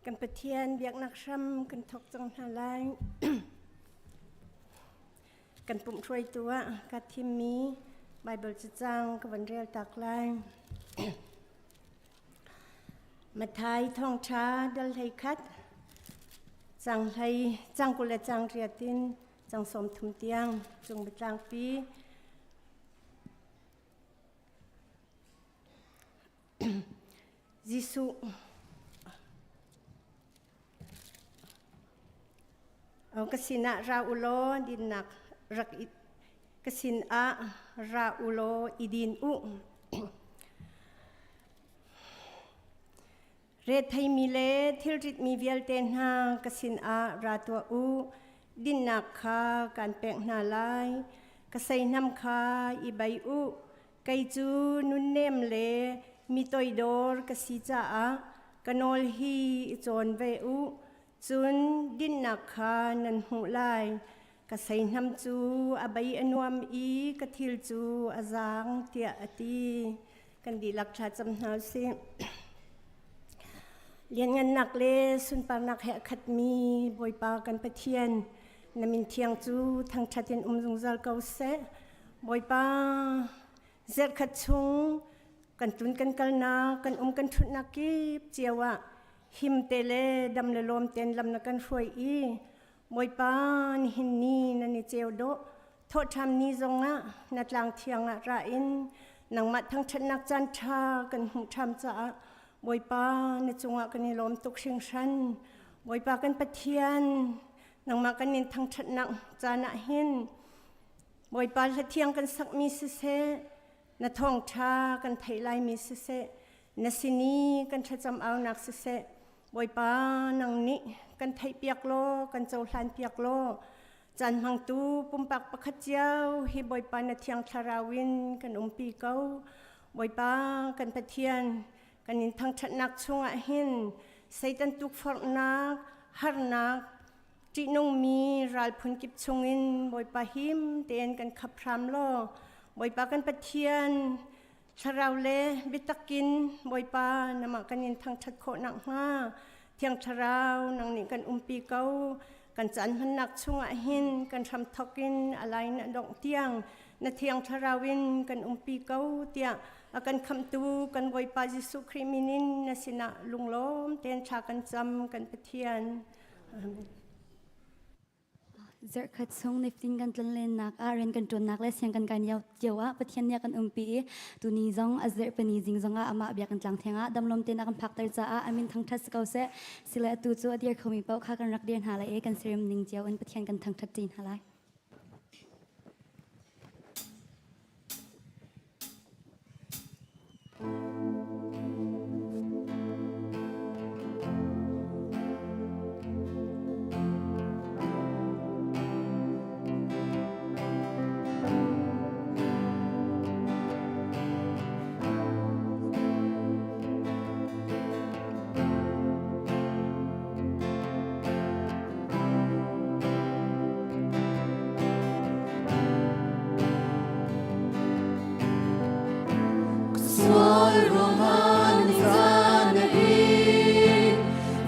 Kan Pathian biaknak hram kan thawk cang hna lai. Kan pumh hruaitu ah ka thimmi Bible cacang ka van rel tak lai. Mathai thawngṭha dal hlei khat cang hlei cang 20 le cang riat in cang 30 tiang cung biatlangpi Jesuh ka sinah ra u law dinnak rak i ka sinah ra u law i din u. Retheimi le thilritmi vialte hna ka sinah ra tuah u. Dinnak kha kaan pek hna lai. Ka seihnam kha i bei u. Kei cu nunnem le mi toidor ka si caah ka nawl hi i cawn ve u. Cun dinnak kha nan hmuh lai. Ka seihnam cu a bei a nuam i ka thil cu a zaang tiah a ti. Kan dihlak thlacam hna usih. Lianngannak le sunparnak he a khatmi Bawipa kan Pathian, na min thiang cu thangṭhat in um zungzal ko seh. Bawipa, zarhkhat chung kan tun kan kalnak, kan um kan ṭhutnak kip cio ah him te le dam le lawm tein lam na kan hruai i Bawipa nihin ni nan i ceu dawh thawhṭham ni zongah na tlang thiang ah ra in nangmah thangṭhatnak caan ṭha kan hmuh ṭham caah Bawipa na cungah kan i lawm tuk hringhran. Bawipa kan Pathian nangmah kan in thangṭhatnak caan ah hin Bawipa hlathiang kan sakmi siseh, na thawngṭha kan theih laimi siseh, na sin i kan thlacam aunak siseh, Bawipa nang nih kan theihpiak law, kan cohlanpiak law, caan hmangtu pumpak pakhat cio hi Bawipa na thiang thlarau in kan umpi ko. Bawipa kan Pathian, kan in thangṭhatnak chungah hin Satan tukforhnak, harnak, Ṭihnungmi ral phunkip chungin Bawipa him tein kan khap hram law Bawipa kan Pathian thlarau le biatak in Bawipa namah kan in thangṭhat khawh nakhnga Thiang Thlarau nang nih kan umpi ko kan caan hmannak chungah hin kan hramthawk in a lai na dongh tiang na Thiang Thlarau in kan umpi ko tiah a kan khamhtu kan Bawipa Jesuh Khrih min in na sinah lunglawm tein thla kan cam kan Pathian. Zarhkhat chung niftin kan tlonlennak ah rian kan ṭuannak le siang kan kai lio ah Pathian nih a kan umpi i tuni zong a zarhpini zing zongah amah bia kan tlang theng ah damlawm tein a kan phakter caah a min thangṭhat si ko seh. Sile atu cu a dir khomi paoh kha kan rak dir hna lai i kan sirim ning cio in Pathian kan thangṭhat ṭi hna lai. Sual ruangah nizan na in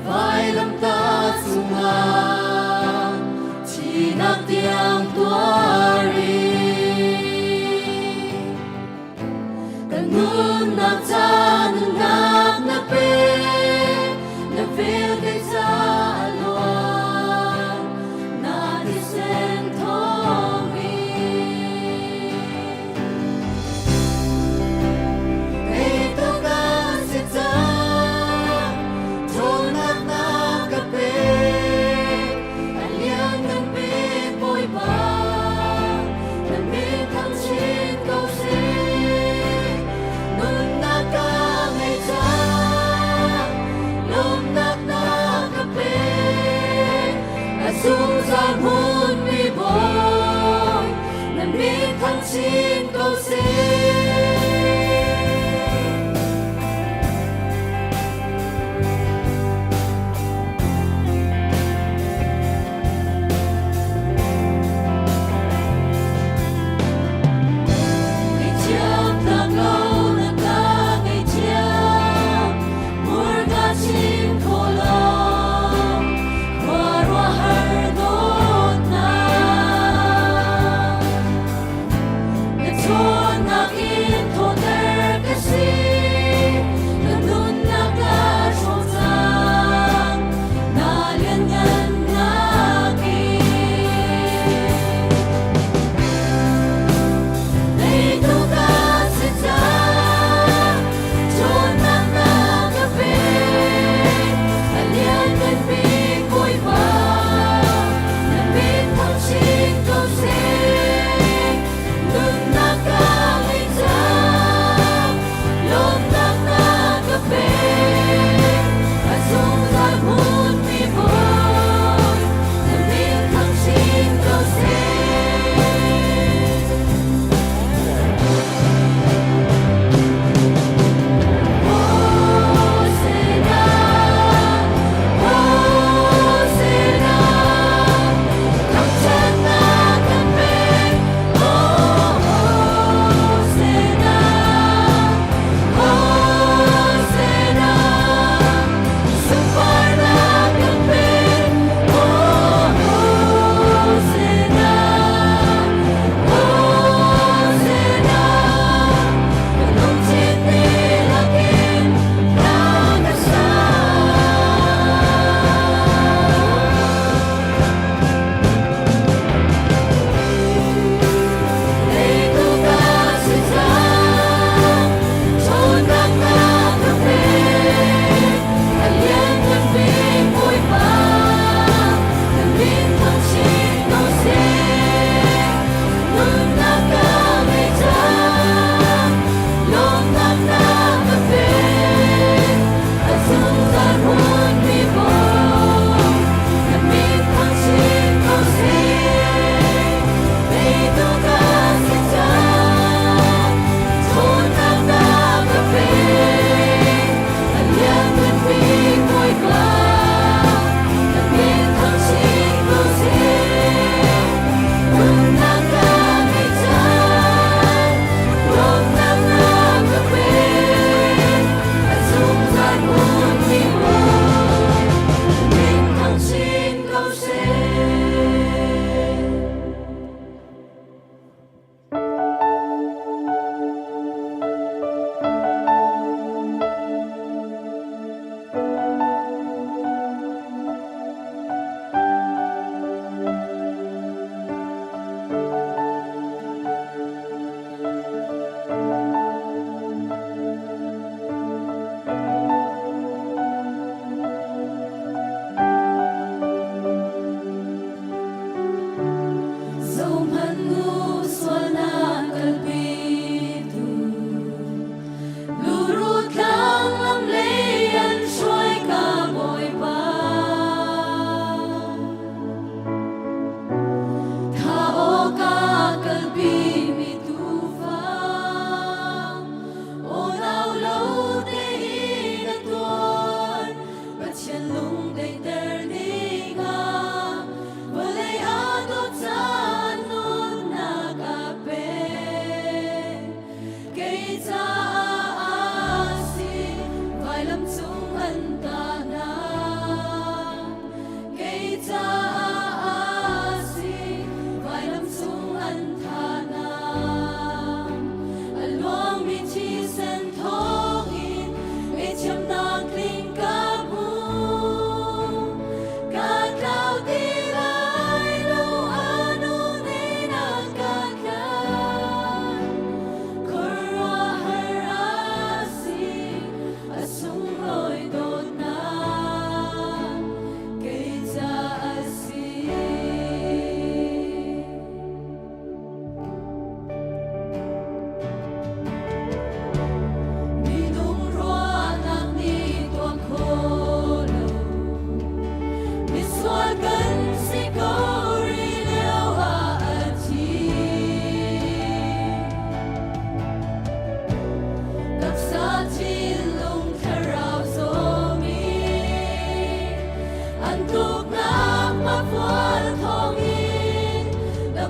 vailamtah cungah thihnak tiang tuar in kan nunnak ca nunnak na pe na vel kei ca a luan na thisen thawngin kei tu ka si cang ṭhawnnak na ka pek a lianngan bik Bawipa na min thangchin ko seh nunnak ka ngei cang lawmhnak na ka pek a zungzal hmunmi Bawi na min thangchin ko seh. Ngaihthiamnak lo na ka ngaihthiam, hmurka chim kho lo.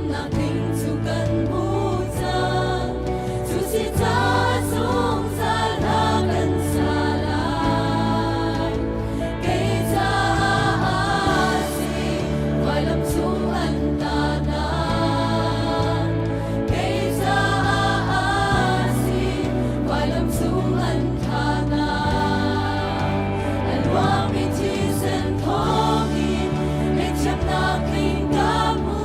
Khamnak ding cu kan hmu cang. Cu si caah zungzal hla kan sa lai. Kei caah a si, vailam cung an tahnak. Kei caah a si, vailam cung an thahnak. A luangmi thisen thawngin ngaihthiamnak tling ka hmu.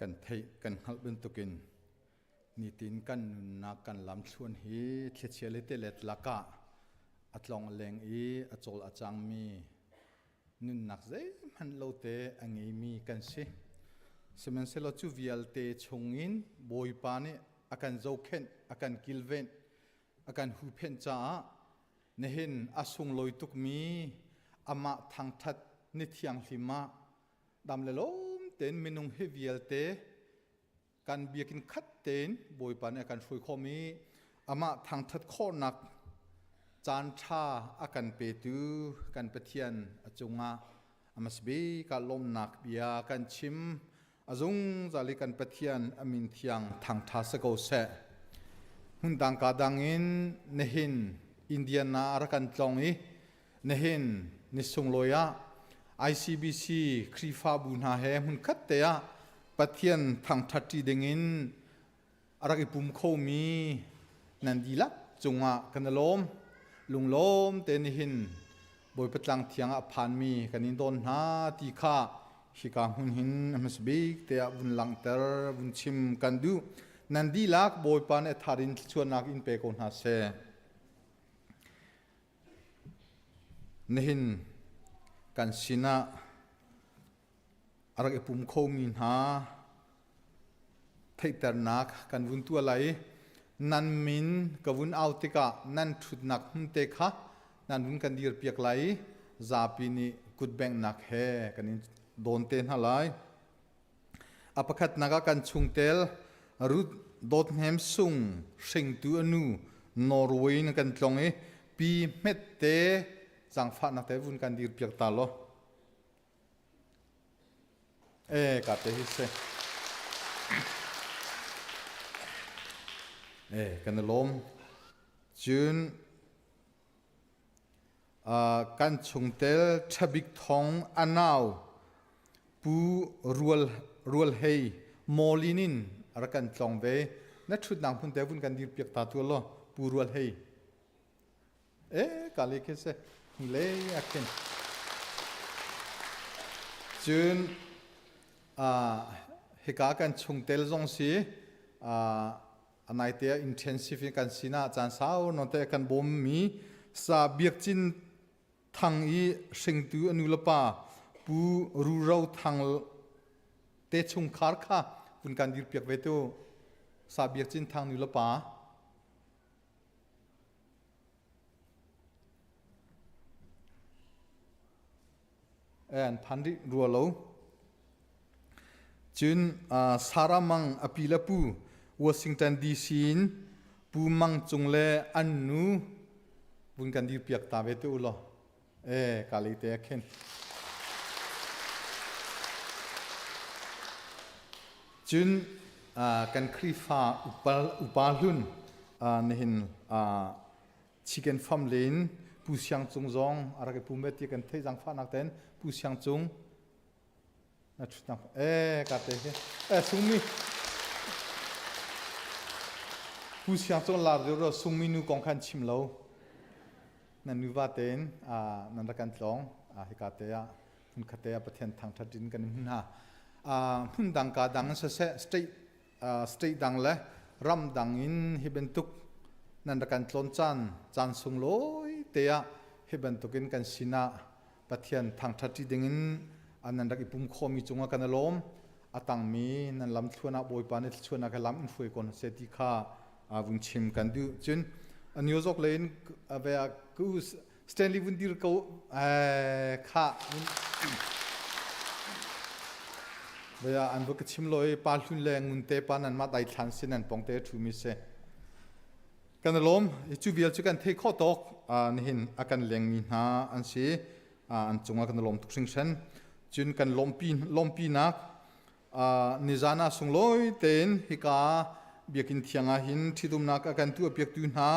Kan theih kan hngalh bantukin nitin kan nunnak kan lamthluan hi thlichia le tilet lakah a tlong leng i a cawl a cangmi nunnak zeihmanh lo te a ngeimi kan si. Sihmanhsehlaw cu vialte chungin Bawipa nih a kan zohkhenh, a kan kilven, a kan huhphenh caah nihin a sunglawi tukmi amah thangṭhat ni thianghlim ah dam le lawm tein minung hi vialte kan biakinn khat tein Bawipa nih a kan hruai khawh i amah thangṭhat khawhnak caan ṭha a kan petu kan Pathian a cungah amasbik ah lawmnak bia kan chim. A zungzal i kan Pathian a min thiang thangṭha si ko seh. Hmundang ka dang in nihin Indiana a rak kan tlong i nihin ni sunglawi ah ICBC Khrihfabu hna he hmunkhat te ah Pathian thangṭhat ṭi dingin a rak i pum khomi nan dihlak cungah kan i lawm. Lunglawm te nihin Bawipa tlang thiang ah phanmi kan in dawn hna ti kha hika hmun hin a hmasa bik te ah vun langhter vun chim kan duh. Nan dihlak Bawipa nih a thar in thluachuahnak in pe ko hna seh. Nihin kan sinah a rak i pum khomi hna theihternak kan vun tuah lai i nan min ka vun au tikah nan ṭhutnak hmun te kha nan vun kan dirpiak lai i zapi nih kutbenghnak he kan in dawn te hna lai. A pakhatnak ah kan chungtel Ruth Dawt Hnem Sung hringtu a nu Norway in kan tlong i pi hmet te zaangfahnak te vun kan dirpiak ta law. E ka te hi se. E kan i lawm. Cun kan chungtel Ṭhabik Thong a nau Pu Rual Rual Hei Mawlin in a rak kan tlawng ve. Na ṭhutnak hmun te vun kan dirpiak ta tu law Pu Rual Hei. E ka le khi se le a khin. Cun hika kan chungtel zong si a naite ah intensive in kan sinah caan sau non te kan bawmmi sa biakcin thang i hringtu a nu le pa pu Ruro Thang te chungkhar kha vun kan dirpiak ve tu sa biakcin thang nu le pa An phan rih rua lo. Cun Sarah Mang a pi le pu Washington DC in Pu Mang Cung le an nu vun kan dirpiak ta ve te u law. E ka lei te ah khin. Cun kan Khrihfa upa, upa hlun nihin chicken farm len Pu Siang Cung zong a rak i pum ve ti kan theih zaangfahnak ten Pu Siang Cung na ṭhutnak e ka te hi e sungmi Pu Siang Cung lar deuh ro sungmi nu kong khan chim lo nan nuva tein nan rak kan tlawng hika te ah hmunkhat te ah Pathian thangṭhat in kan hmun hna. Hmun dang ka dang siseh state state dang le ram dang in hi bantuk nan rak kan tlawn caan caan sunglawi te ah hi bantukin kan sinah Pathian thangṭhat ṭi dingin nan rak i pum khawhmi cungah kan i lawm. A tangmi nan lam thluan ah Bawipa nih thluachuahnak he lam in hruai ko hna seh ti kha vung chim kan duh. Cun New York lei in ve ah Stanley vun dir ko kha Baya an va ka chim lo i pa hlun le ngun te pa nan mah dai thlan sin nan pong te thu mi se kan lawm cu vial cu kan thei khawh tawk nihin a kan leng mi hna an si an cungah kan lawm tuk hringhran cun kan lawmpi lawmpinak nizan ah sunglawi tein hika biakinn thiang ah hin ṭhitumnak a kan tuahpiaktu hna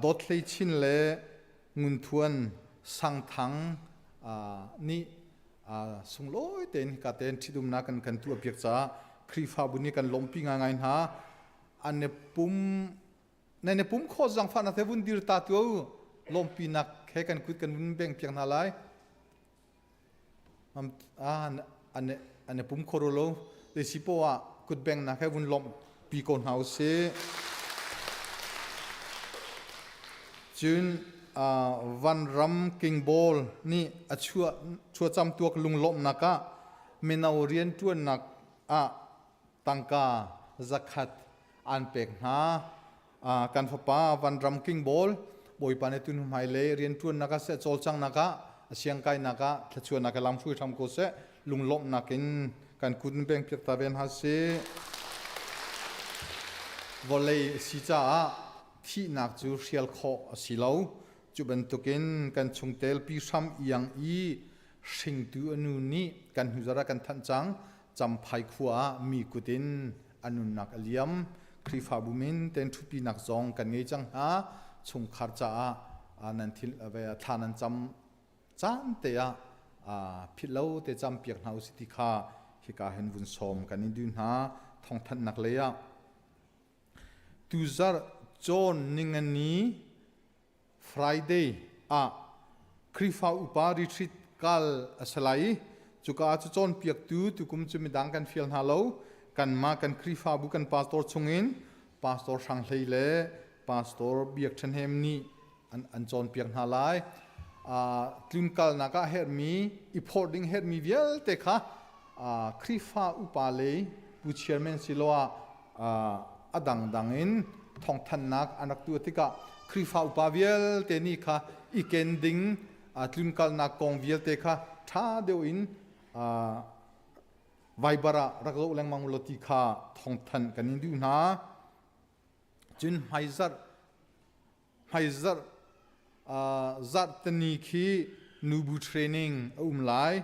Dawt Hlei Chin le Ngun Thuan Sang Thang nih sunglawi tein hika tein ṭhitumnak kan kan tuahpiak caah Khrihfabu nih kan lawmhpi ngaingai hna. An i pum nan i pum khawh zangfahnak te vun dir ta tu lawmhpinak he kan kut kan vun beng piak hna lai. An i pum kho lo. Te si po ah kutbeng nak he vun lawmh pi ko hna usih. Cun Vanram King Ball nih a chuah chuacam tuak lunglawmhnak ah mino rianṭuannak ah tangka zakhat an pek hna. Kan fapa Vanram King Ball Bawipa nih tun hmailei rianṭuannak ah seh cawlcanghnak ah a siangkainak ah thluachuahnak he lamhruai hram ko seh lunglawmhnak in kan kut in peng piak ta ve hna sih. Vawlei a si caah thihnak cu hrial khawh a si lo. Cu bantukin kan chungtel pi hram iang i hringtu a nu nih kan hnuzar ah kan thanh cang. Champhai khua ah mi kut in a nunnak a liam. Khrihfabu min ten ṭhutpinak zong kan ngei cang hna. Chungkhar caah nan thil thla nan cam caan te ah philh lo te cam piak hna usih ti kha hika hin vun sawm kan in duh hna. Thawngthanhnak lei ah tuzarh cawn ningani Friday ah Khrihfa upa retreat kal a si lai i cuka ah cu cawnpiaktu tukum cu midang kan fial hna lo. Kanmah kan Khrihfabu kan pastor chungin Pastor Hrang Hlei le Pastor Biak Ṭha Hnem nih an, an cawnpiak hna lai. Uh, tlunkalnak ah herhmi, i phorh ding herhmi vialte kha uh, Khrihfa upa lei pu chairman siloah uh, a dangdang in thawngthanhnak an rak tuah tikah Khrihfa upa vialte nih kha i ken ding uh, tlunkalnak kong vialte kha ṭha deuh in uh, Viber ah rak zoh lengmang ulaw ti kha thawngthanh kan in duh hna. Cun hmaizarh hmaizarh zarhteni khi nubu training a um lai.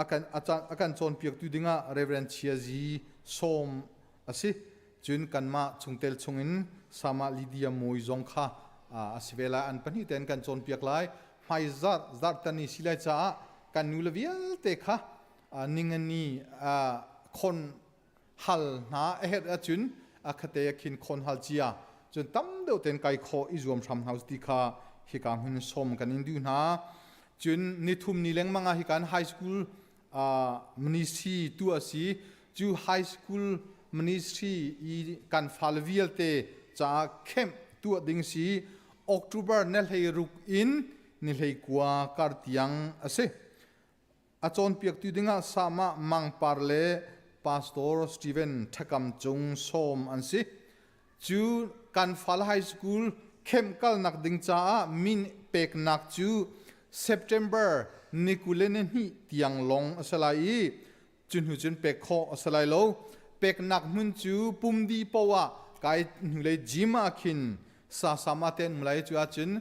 A kan a kan cawnpiaktu dingah Reverend Chia Zi sawm a si. Cun kanmah chungtel chungin Sama Lydia Mawi zong kha a si ve lai. An pahnih tein kan cawnpiak lai. Hmaizarh zarhteni si lai caah kan nule vialte kha ningani khon hal hna a herh ahcun a khate a khin khon hal cia cun tam deuh ten kai khawh i zuam hram hna ti kha hika hmun som kan in duh hna cun nithum ni lengmang ah hikan high school ministry tu a si cu high school ministry i kan fal vialte caah camp tuah ding si October ni hlei ruk in ni hlei kua kar tiang a si A cawnpiaktu dingah Samah Mangpar le Pastor Steven Thakam Cung sawm an si. Cu kan fal high school camp kalnak ding caah min peknak cu September ni 22 tiang long a si lai i cu hnu cun pek khawh a si lai lo. Peknak hmun cu pumdi poah kai hnulei gym ah khin sasama te an um lai cu ahcun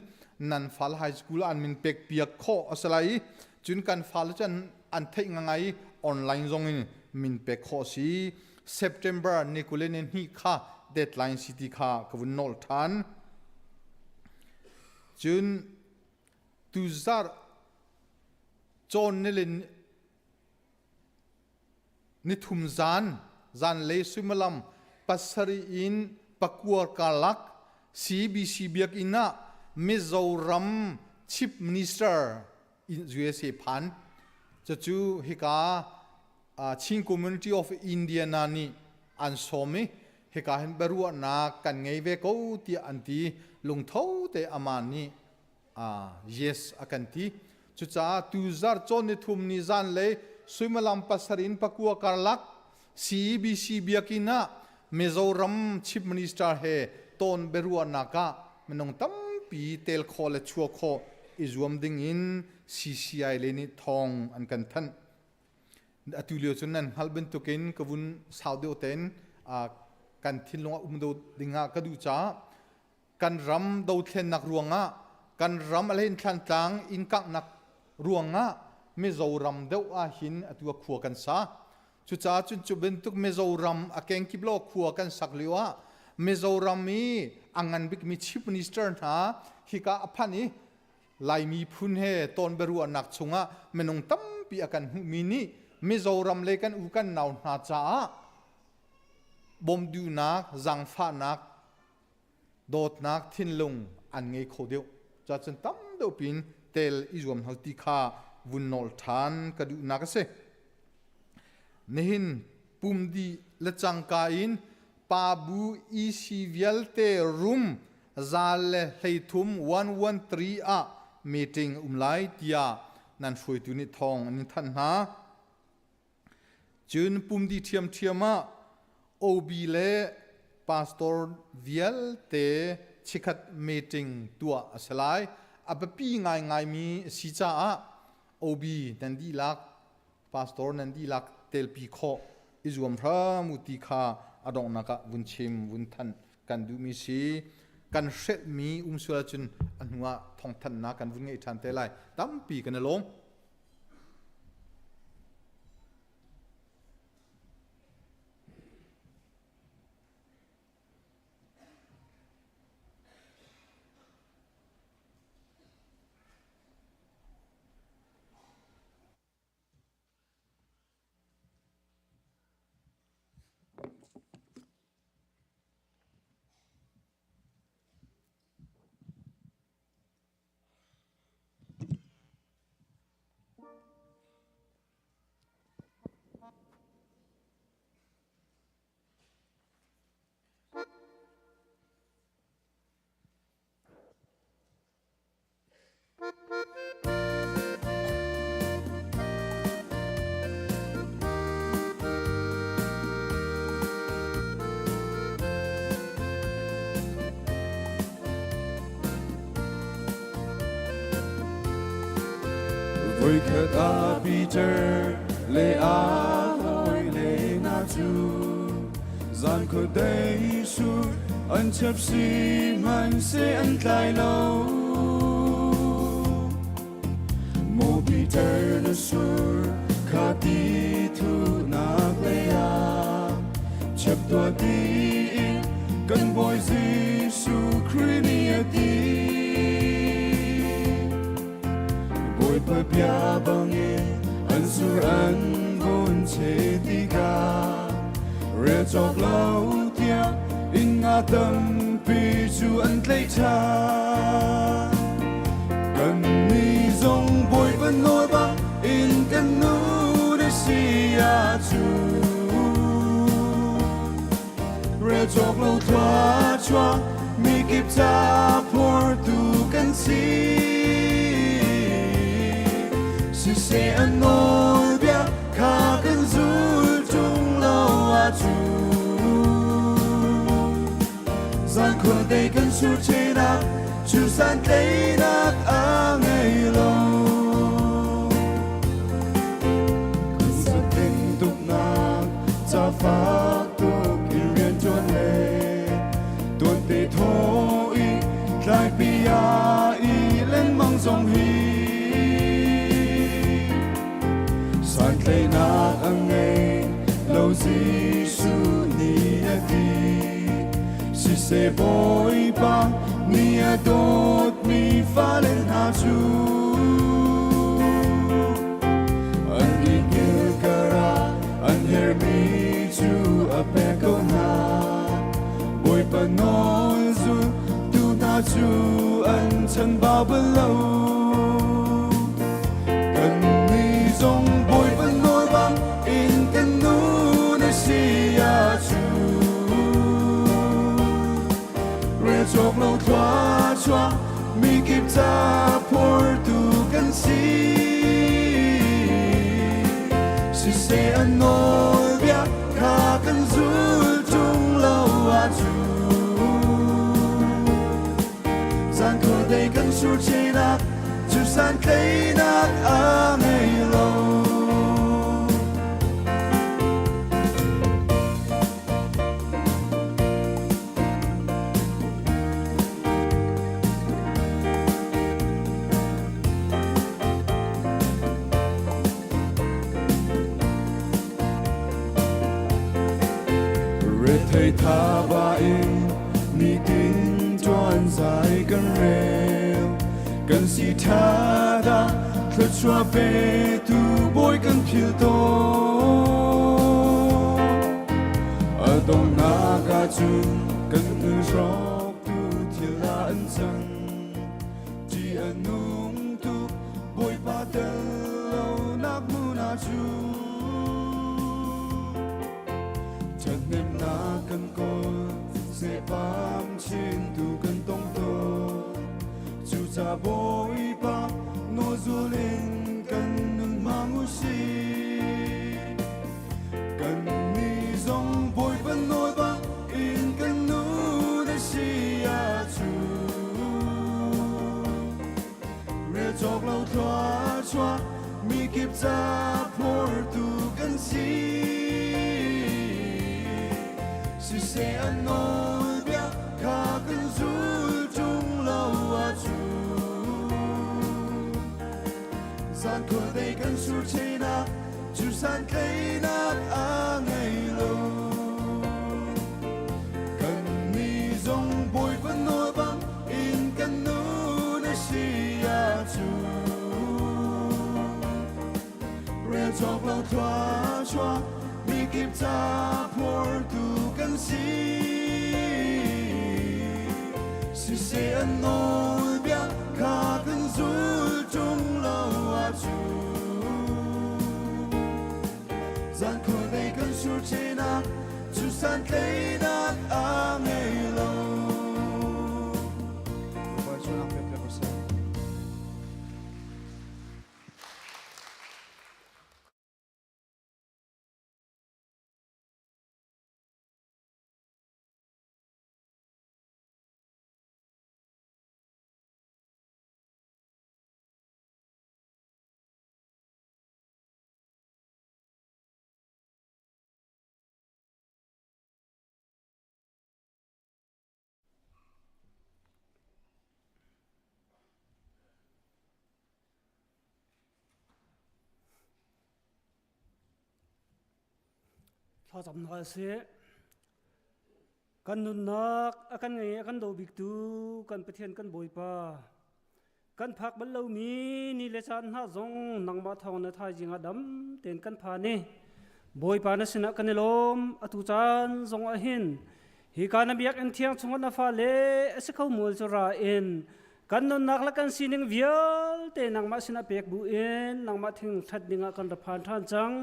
nan fal high school an min pek piak khawh a si lai i cun kan fale cu an, an theih ngangai online zong in min pek khawh si September ni 22 kha deadline si ti kha ka vun nawl than cun tuzar cawn nilin Nithum zan, zanlei suimilam pasarih in pakua karlak CBC biakinn ah Mizoram Chief Minister in USA phan. Cucu hika Chin Community of Indiana nih an sawm i hika hin biaruahnak kan ngei ve ko tiah an ti. Lungtho te amah nih yes a kan ti. Cucaah tuzar cawn ni thum ni zanlei suimilam pasarih in pakua karlak CEBC biakinn ah Mizoram Chief Minister he ton biaruahnak ah minung tampi tel khawh le chuah khawh i zuam ding in CCI le nih thawng an kan thanh. Atu lio cun nan hngalh bantukin ka vun sau deuh tein kan thinlung ah um deuh ding ah ka duh caah kan ram dothlennak ruangah kan ram a len thlantlang inn kanghnak ruangah Mizoram deuh ah hin atu a khua kan sa. Cucaah cun cu bantuk Mizoram a kengkip lo khua kan sak lio ah Mizoram i a ngan bikmi chief minister hna hika a phan i Laimi phun he ton biaruahnak chungah minung tampi a kan hmuhmi nih Mizoram le kan u kan nau hna caah bawmduhnak, zaangfahnak dawtnak thinlung an ngei kho deuh. Cacun tam deuh pin tel i zuam hal ti kha vun nawl ṭhan ka duhnak a si. Nihin Pum dih le cangka in pa bu EC vialte room 113 113 ah meeting um lai tiah nan hruaitu nih thawng an in thanh hna. Cun pumdi ṭhiamṭhiam ah OB le pastor vialte chikkhat meeting tuah a si lai. A biapi ngaingaimi a si caah OB nan dihlak, pastor nan dihlak telpi khawh i zuam hram u ti kha a donghnak ah vun chim, vun thanh kan duhmi si. Kan hrelhmi um sual ahcun a hnu ah thawngthanhnak kan vun ngei ṭhan te lai. Tampi kan i lawm. Voikhat ah Peter le a hawile hna cu zan khuadei sur an chep si hmanhseh an tlai lo. Maw Peter na sur kha ti thunak lei ah chep tuah tiin kan Bawi Jesuh Khrih nih a ti. Bawipa bia bangin an sur an vun che tikah rel cawk lo tiang inn nga tampi cu an tlaih ṭhan. Kannih zong Bawipa nawl bang in kan nu na si ahcun rel cawk lo thluachuah mi kip ca phortu kan si. Siseh an nawlbia kha kan zul ṭung lo ahcun zan khuadei kan sur chenak cu san tleinak a ngei lo. Khuasak tuknak ca fak tuk in rian ṭuan le tuante thaw i tlaipi ah i lengmang zong hi santlaihnak a ngei lo Jesuh nih a ti. Siseh Bawipa nih a dawtmi fale hna cu an i kilkar an herhmi cu a pek ko hna. Bawipa nawl zul tu hna cu an chanbau bal lo. Kannih zong Bawipa nawl bang in kan nu na si ahcun rel cawk lo thluachuah mi kip ca phortu kan si. Siseh an nawlbia kha kan zul ṭung lo ahcun zan khuadei kan sur chenak cu san tleinak a ngei lo. Rethei thaba in nitin ṭuan zai kan rel kan si ṭha thluachuah petu bawi kan phil tawn a donghnak ahcun kan hrawktu thil ah an cang ṭih a nung tuk bawipa tel lonak hmun ah cu. Fam chin tu kan tong tawn. Cuca Bawipa nawl zul in kan nun hmang u sih. Kan nih zong Bawipa nawl bang in kan nun a si ahcun rel cawk lo thluachuah mi kip ca phortu kan si. Siseh an nawlbia kha kan zul ṭung lo ahcun zan khuadei kan sur chenak cu santleinak a ngei lo. Kan nih zong Bawipa nawl bang in kan nun a si ahcun rel cawk lo thluachuah mi kip ca phortu kan si. Siseh an nawlbia kha kan zul ṭung lo ahcun zan khuadei kan sur chenak cu santleinak a ngei lo. Bawipa cu nak pek ko seh. Thlacam hna sih. Kan nunnak a kan ngei a kan do biktu kan Pathian kan Bawipa. Kan phak bal lomi ni le caan hna zong nangmah thawng na thaizing ah dam tein kan phan i Bawipa na sinah kan i lawm. Atu caan zong ah hin hika na biakinn thiang chungah na fale a si kho mual cu ra in kan nunnak le kan sining vialte nangmah sinah pek bu in nangmah thing that dingah kan ra phan ṭhan cang.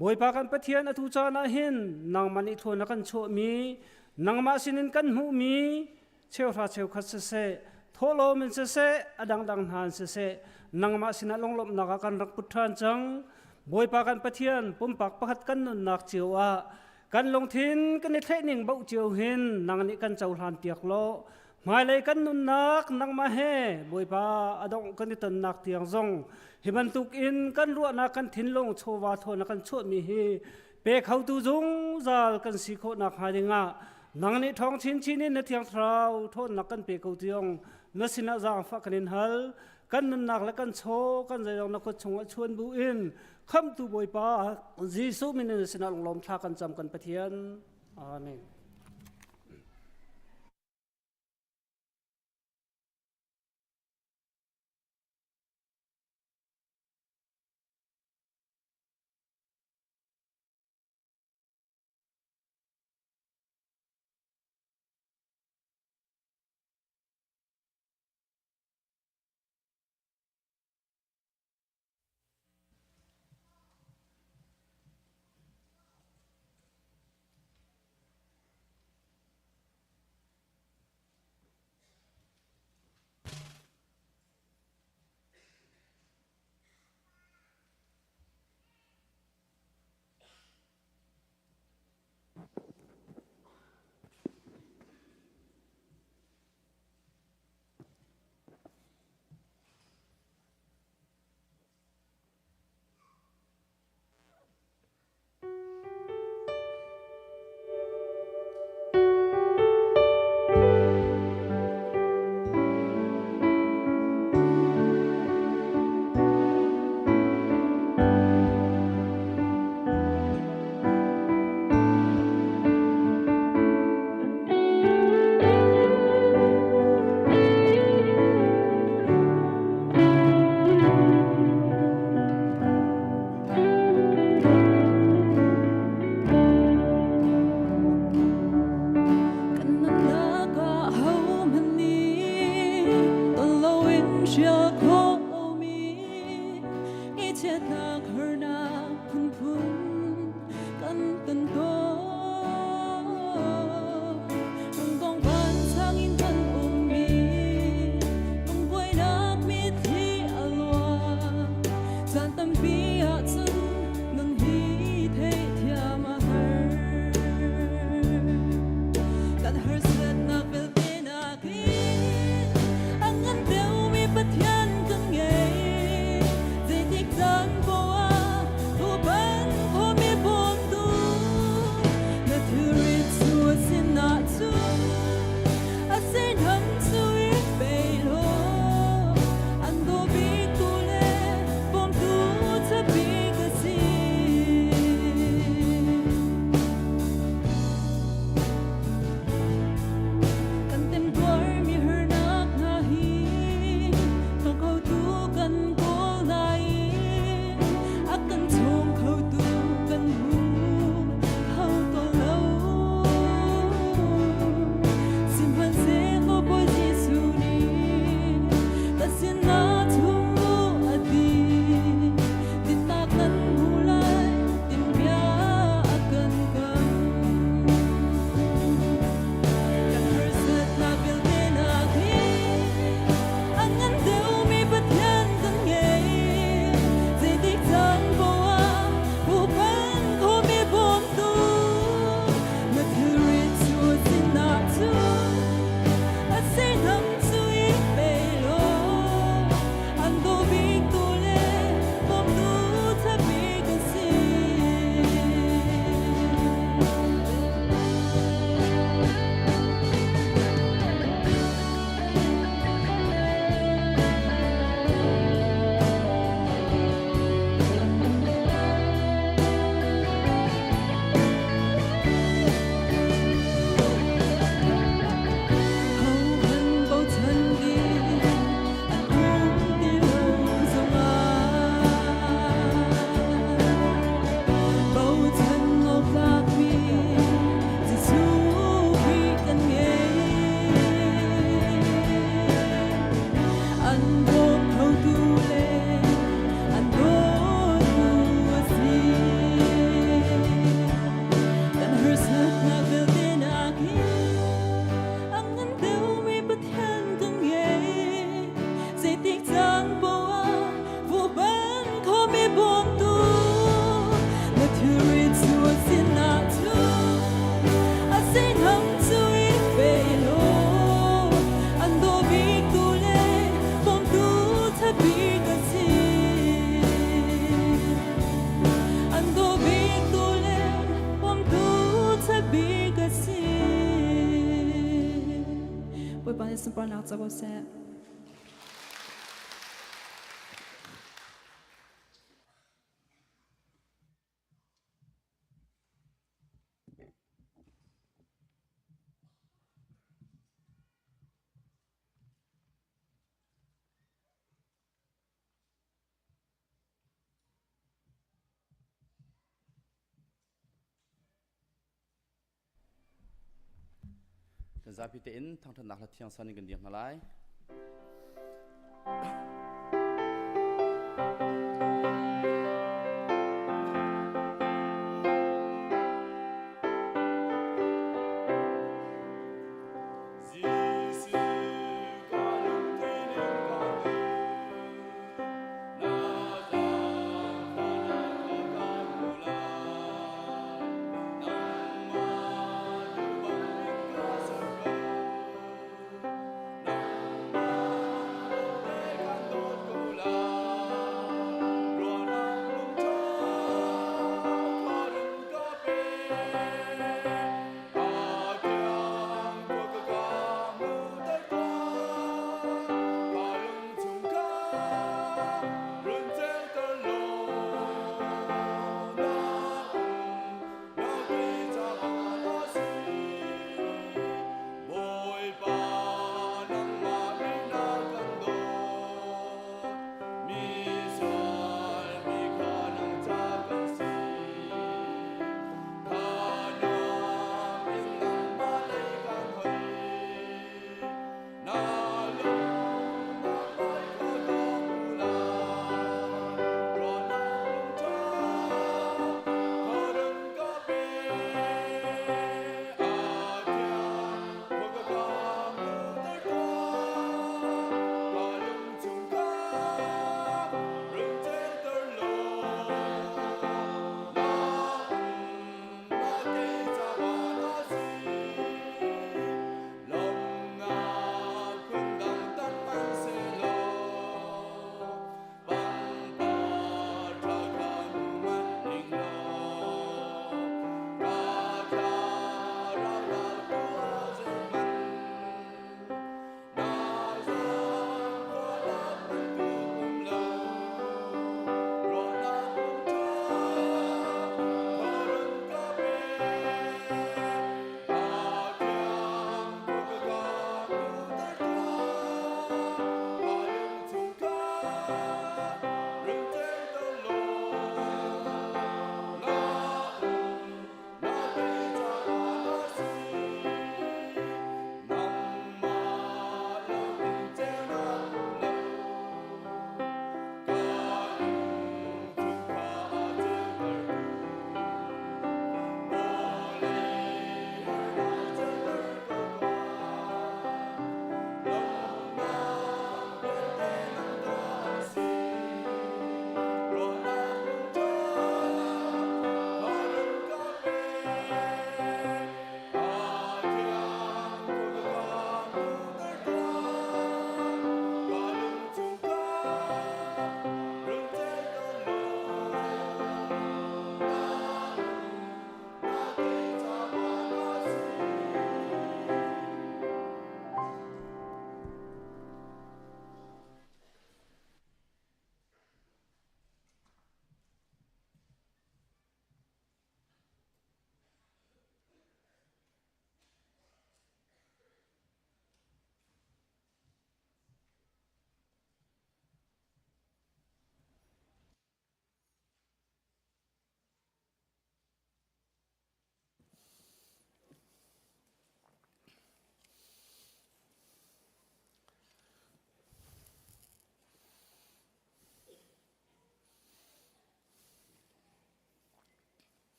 Bawipa kan Pathian atu caan ah hin nangmah nih thawn a kan chuahmi nangmah sinin kan hmuhmi cheuhra cheukhat siseh thawhlawm in siseh a dangdang hna in siseh nangmah sinah lunglawmhnak ah kan rak put ṭhan cang. Bawipa kan Pathian pumpak pakhat kan nunnak cio ah kan lungthin kan i thlehning boh cio hin nang nih kan cohlan piak law hmailei kan nunnak nangmah he Bawipa a dongh kan i tonnak tiang zong hi bantuk in kan ruahnak kan thinlung chawva thawn a kan chuahmi hi pe khotu zungzal kan si khawh nakhnga dingah nang nih ṭhawng chinchin in na thiang thlarau ṭhawnnak kan pe ko tiang na sinah zaangfah kan in hal. Kan nunnak le kan chaw kan zeizong na kut chungah chuan bu in khamtu Bawipa Jesuh min in na sinah lunglawm thla kan cam kan Pathian. Amen. Kan nunnak ah hohmanh nih ton loin hrial khawh lomi ngaihchiatnak harnak phunphun kan ton tawn. Zeitik caan poah ah fuhpanh khomi bawmtu na thilri cu a sinah cun a sinam cu i pe law an daw biktu le bawmtu ṭha bik a si. An daw biktu le bawmtu ṭha bik a si. Bawipa nih sunparnak co ko seh. Kan zapi tein thangṭhatnak hla thiang san in kan dir hna lai.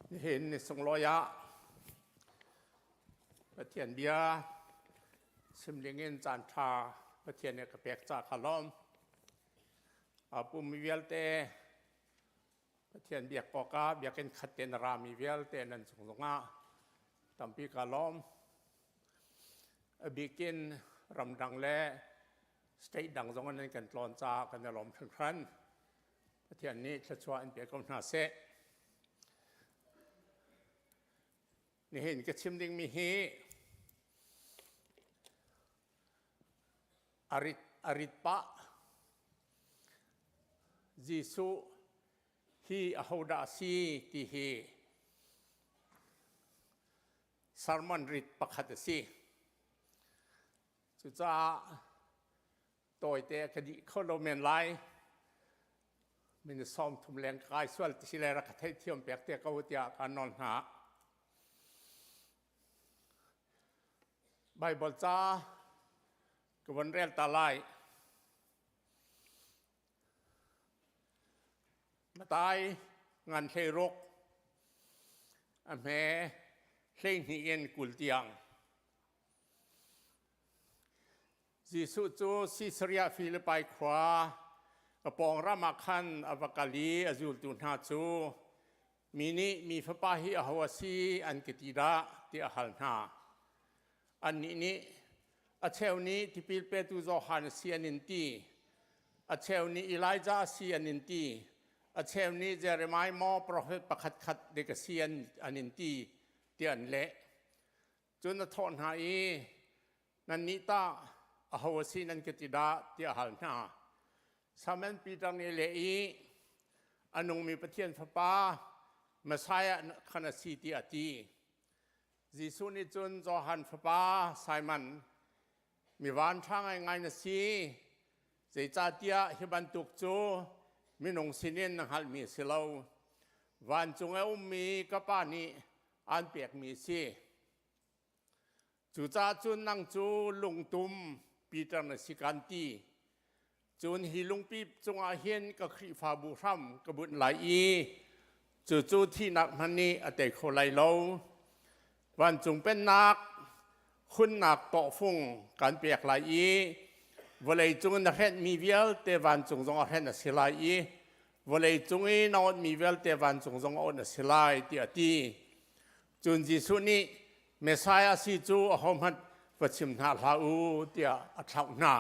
Nihin ni sunglawi ah Pathian bia Chim dingin caan ṭha Pathian nih ka pek ca kha lawm. Pum mi vialte Pathian biak awkah biakinn khat tein a rami vialte nan cung zongah tampi ka lawm. A bikin ramdang le state dang zong in kan tlawn caah kan i lawm hringhran. Pathian nih thluachuah in pe ko hna seh. Nihin ka chim dingmi hi arit arit pah Jesuh hi ahodah a si ti hi sermon rit pakhat a si. Cucaah tawite ka dih kho lo men lai. Min sawm thum leng kai sual ti le rak ka theihthiam pek te ko tiah ka nawl hna. Bible ca ka von rel ta lai. Matai ngan hlei ruk a hme 12 in 20 tiang. Jesuh cu Sisaria Filipai khua a pawng ram ah khan a va kal i a zultu hna cu mi nih mi fapa hi aho a si an ka ti dah tiah a hal hna. Annih nih a cheu nih tipil petu Johan a si an in ti, a cheu nih Elijah a si an in ti, a cheu nih Jeremiah maw profet pakhat khat dek a si an, an in ti tiah an leh. Cun a thawh hna i nannih tah aho a si nan ka ti dah tiah a hal hna. Simon Peter nih leh i a nungmi Pathian Fapa Messiah khan a si tiah a ti. Jesuh nih cun Johan fapa Simon mi vanṭha ngaingai na si zeicahtiah hi bantuk cu minung sinin na hngalhmi a si lo vancung a ummi ka Pa nih aan pekmi a si. Cucaah cun nang cu lungtum Peter na si kan ti. Cun hi lungpi cungah hin ka Khrihfabu hram ka bunh lai i cucu thihnak hmanh nih a tei kho lai lo. Vancung pennak hunnak tawhfung kan pek lai i vawlei cung na hrenhmi vialte vancung zong a hrenh a si lai i vawlei cung i na onhmi vialte vancung zong a onh a si lai tiah a ti. Cun Jesuh nih Messiah si cu ahohmanh va chim hna hlah u tiah a thlauh hna.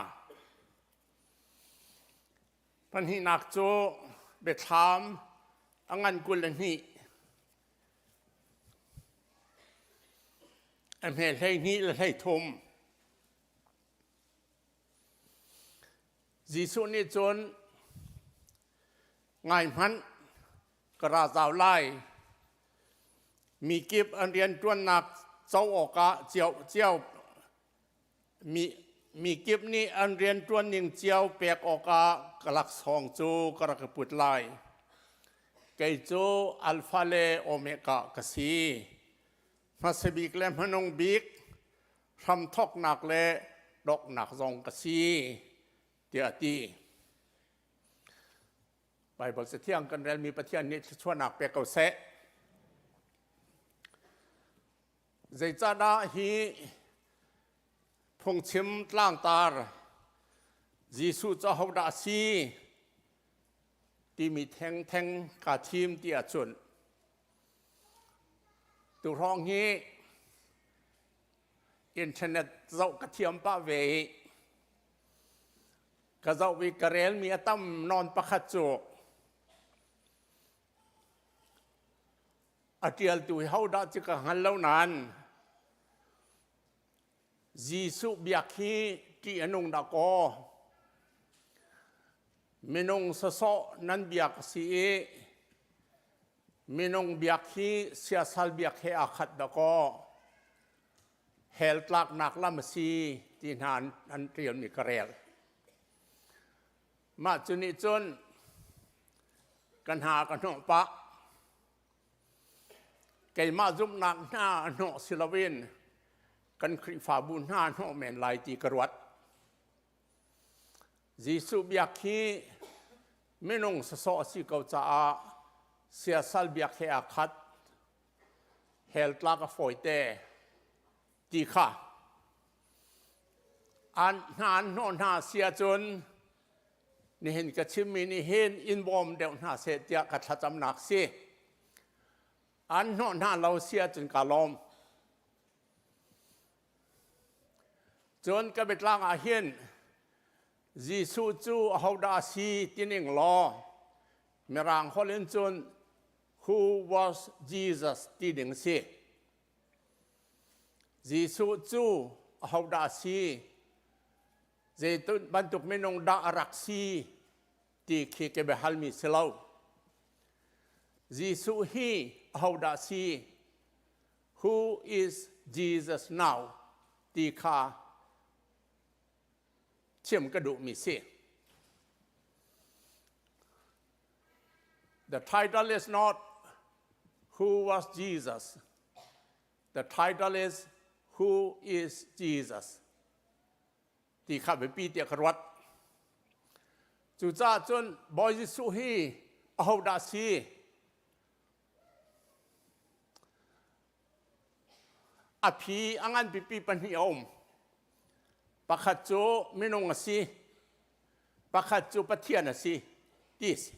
Pahnihnak cu biathlam a ngan 22 a hme 12 le 13. Jesuh nih cun ngai hmanh ka ra zau lai mi kip an rianṭuannak co awkah cio cio mi mi kip nih an rianṭuan ning cio pek awkah ka laksawng cu ka rak i put lai. Kei cu Alpha le Omega ka si. Hmasa bik le hmanung bik, hramthawknak le donghnak zong ka si, tiah a ti. Baibal Cathiang kan relmi Pathian nih thluachuahnak pe ko seh. Zeicahdah hi phungchim tlangtar Jesuh cu ahodah a si timi thengtheng kaa thim ti ahcun tu hrawng hi internet zoh ka thiam pah ve i Ka zoh i ka relmi a tam nawn pakhat cu a ṭialtu hi hodah cu ka hngal lo nain Jesuh biak hi ṭih a nung dah kaw minung sawsawh nan biak a si i minung biak hi siasal biak he aa khat dah kaw hell tlaknak lam a si ti hna an ṭialmi ka rel. Mah cu nih cun ka hna ka hnawh pah. Keimah zumhnak hna a hnawh si loin kan Khrihfabu hna hnawh men lai ti ka ruat. Jesuh biak hi minung sawsawh a si ko caah siasal biak he aa khat. Hell tlak a fawite ti kha. An hna an hnawh hna si ahcun nihin ka chimmi nih hin in bawm deuh hna seh tiah ka thlacamnak si. An hnawh hna lo si ahcun ka lawm. Cun ka biatlang ah hin Jesuh cu ahodah a si tining law Mirang holh in cun Who was Jesus ti ding si. Jesuh cu ahodah a si? Zei bantuk minung dah a rak si ti khi ka biahalmi si lo. Jesuh hi ahodah a si? Who is Jesus now? ti kha chim ka duhmi si. The title is not Who was Jesus? The title is Who is Jesus? Ti kha biapi tiah ka ruat. Cucaah cun Bawi Jesuh hi ahodah si? A phi a ngan pipi pahnih a um. Pakhat cu minung a si, pakhat cu Pathian a si ti a si.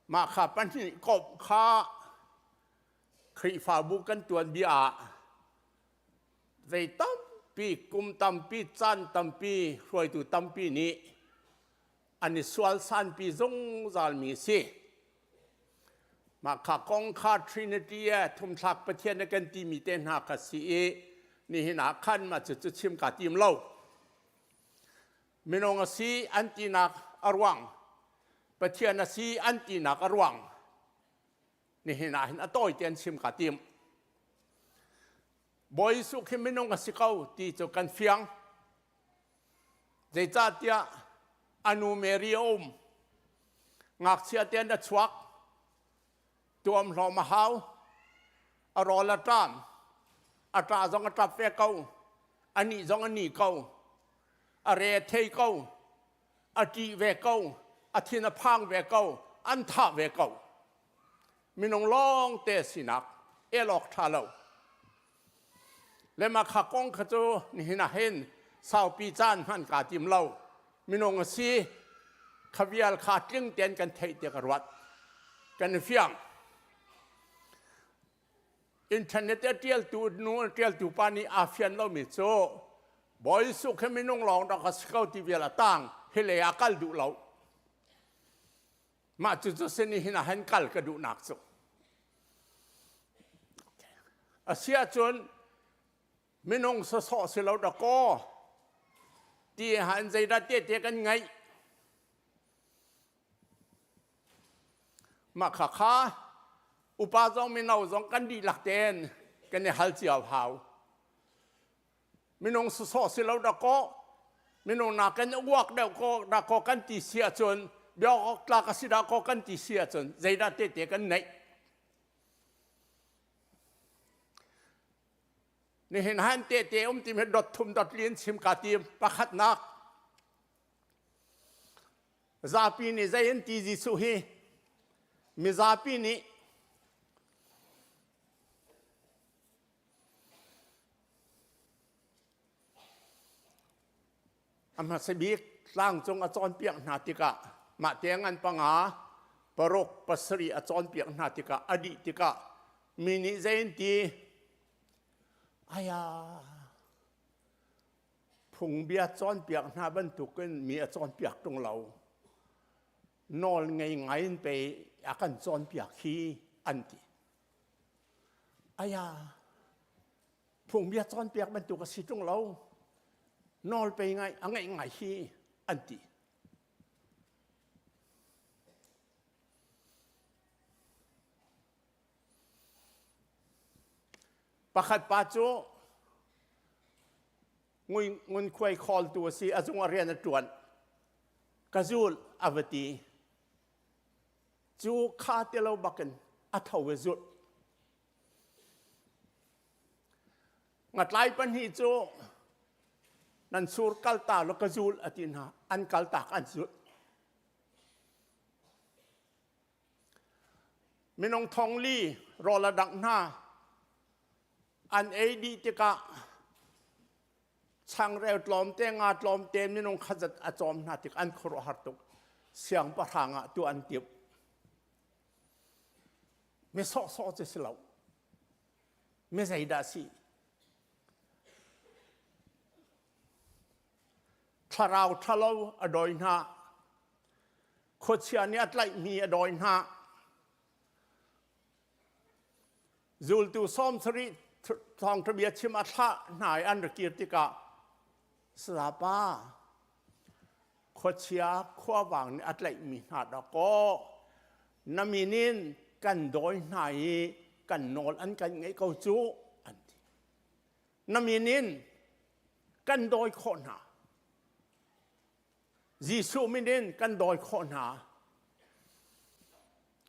Mah kha pahnih komh kha Khrihfabu kan tuanbia ah zei tampi, kum tampi, caan tampi, hruaitu tampi nih an i sualsanpi zungzalmi a si. Mah kha kong kha Trinity e thumthlak Pathian a kan timi te hna kha si i nihin ah khan mah cu cu chim kaa tim lo. Minung a si an tinak a ruang, Pathian a si an tinak a ruang, nihin ah hin a tawi tein chim kaa tim. Bawi Jesuh khi minung a si ko ti cu kan fiang. Zeicahtiah a nu Mary a um. Ngakchia tein a chuak. Tuamhlawm a hau. A rawl a ṭam. A ṭah zong a ṭap ve ko. A nih zong a ni ko. A re a thei ko. A ṭih ve ko. A thin a phang ve ko. An thah ve ko. Minung lawng te sinak el awk ṭha lo. Le mah kha kong kha cu nihin ah hin saupi caan hman kaa tim lo. Minung a si, kha vial kha tling tein kan theih tiah ka ruat. Kan i fiang. Internet a ṭialtu nu a ṭialtu pa nih aa fian lomi cu Bawi Jesuh khi minung lawng rak a si ko ti vial a tang hi lei ah kal duh lo. Mah cucu sin hin ah hin kal ka duhnak cu. A si ahcun minung sawsawh si lo dakaw ti han zeidah tehte kan ngeih. Mah kha kha upa zong mino zong kan dihlak tein kan i hal cio hau. Minung sawsawh si lo dakaw minung nakin uak deuh ko dakaw kan ti si ahcun biak tlak a si dakaw kan ti si ahcun zeidah tehte kan neih. Nihin han tehte um tim hi dot thum dot li in chim ka tim pakhatnak zapi nih zei an ti Jesuh hi mizapi nih A hmasa bik tlangcung a cawnpiak hna tikah mah te ngan panga paruk pasarih a cawnpiak hna tikah a dih tikah mi nih zei an ti aya phungbia cawnpiak hna bantukin mi a cawnpiak ṭung lo nawl ngei ngai in pei a kan cawnpiak hi an ti Aya, phungbia cawnpiak bantuk a si ṭung lo. Nawl pei ngai a ngeih ngai hi an ti. Pakhat pa cu ngunkhuai khawltu a si, a zung a rian a ṭuan. Ka zul a va ti. Cu kha ti lo bakin a tho i zulh. Ngatlai pahnih cu nan sur kalta lo ka zul a ti hna. An kaltak an zulh. Minung thong li rawl a dangh hna. An ei dih tikah. Changreu tlawmte nga tlawmte minung khat zat a cawm hna tik an khuaruahhar tuk. Siangpahrang ah tu an timh. Mi sawhsawh cu si lo. Mi zeidah si? Thlarau ṭhalo a dawi hna. Khuachia nih a tlaihmi a dawi hna. Zultu 70 thawngṭha bia chim a thlah hna i an ra kir tikah Sayapa khuachia khuavang nih a tlaihmi hna dawkaw na min in kan dawi hna i kan nawl an kan ngeih ko cu an ti. Na min in kan dawi khawh hna. Jesuh min in kan dawi khawh hna.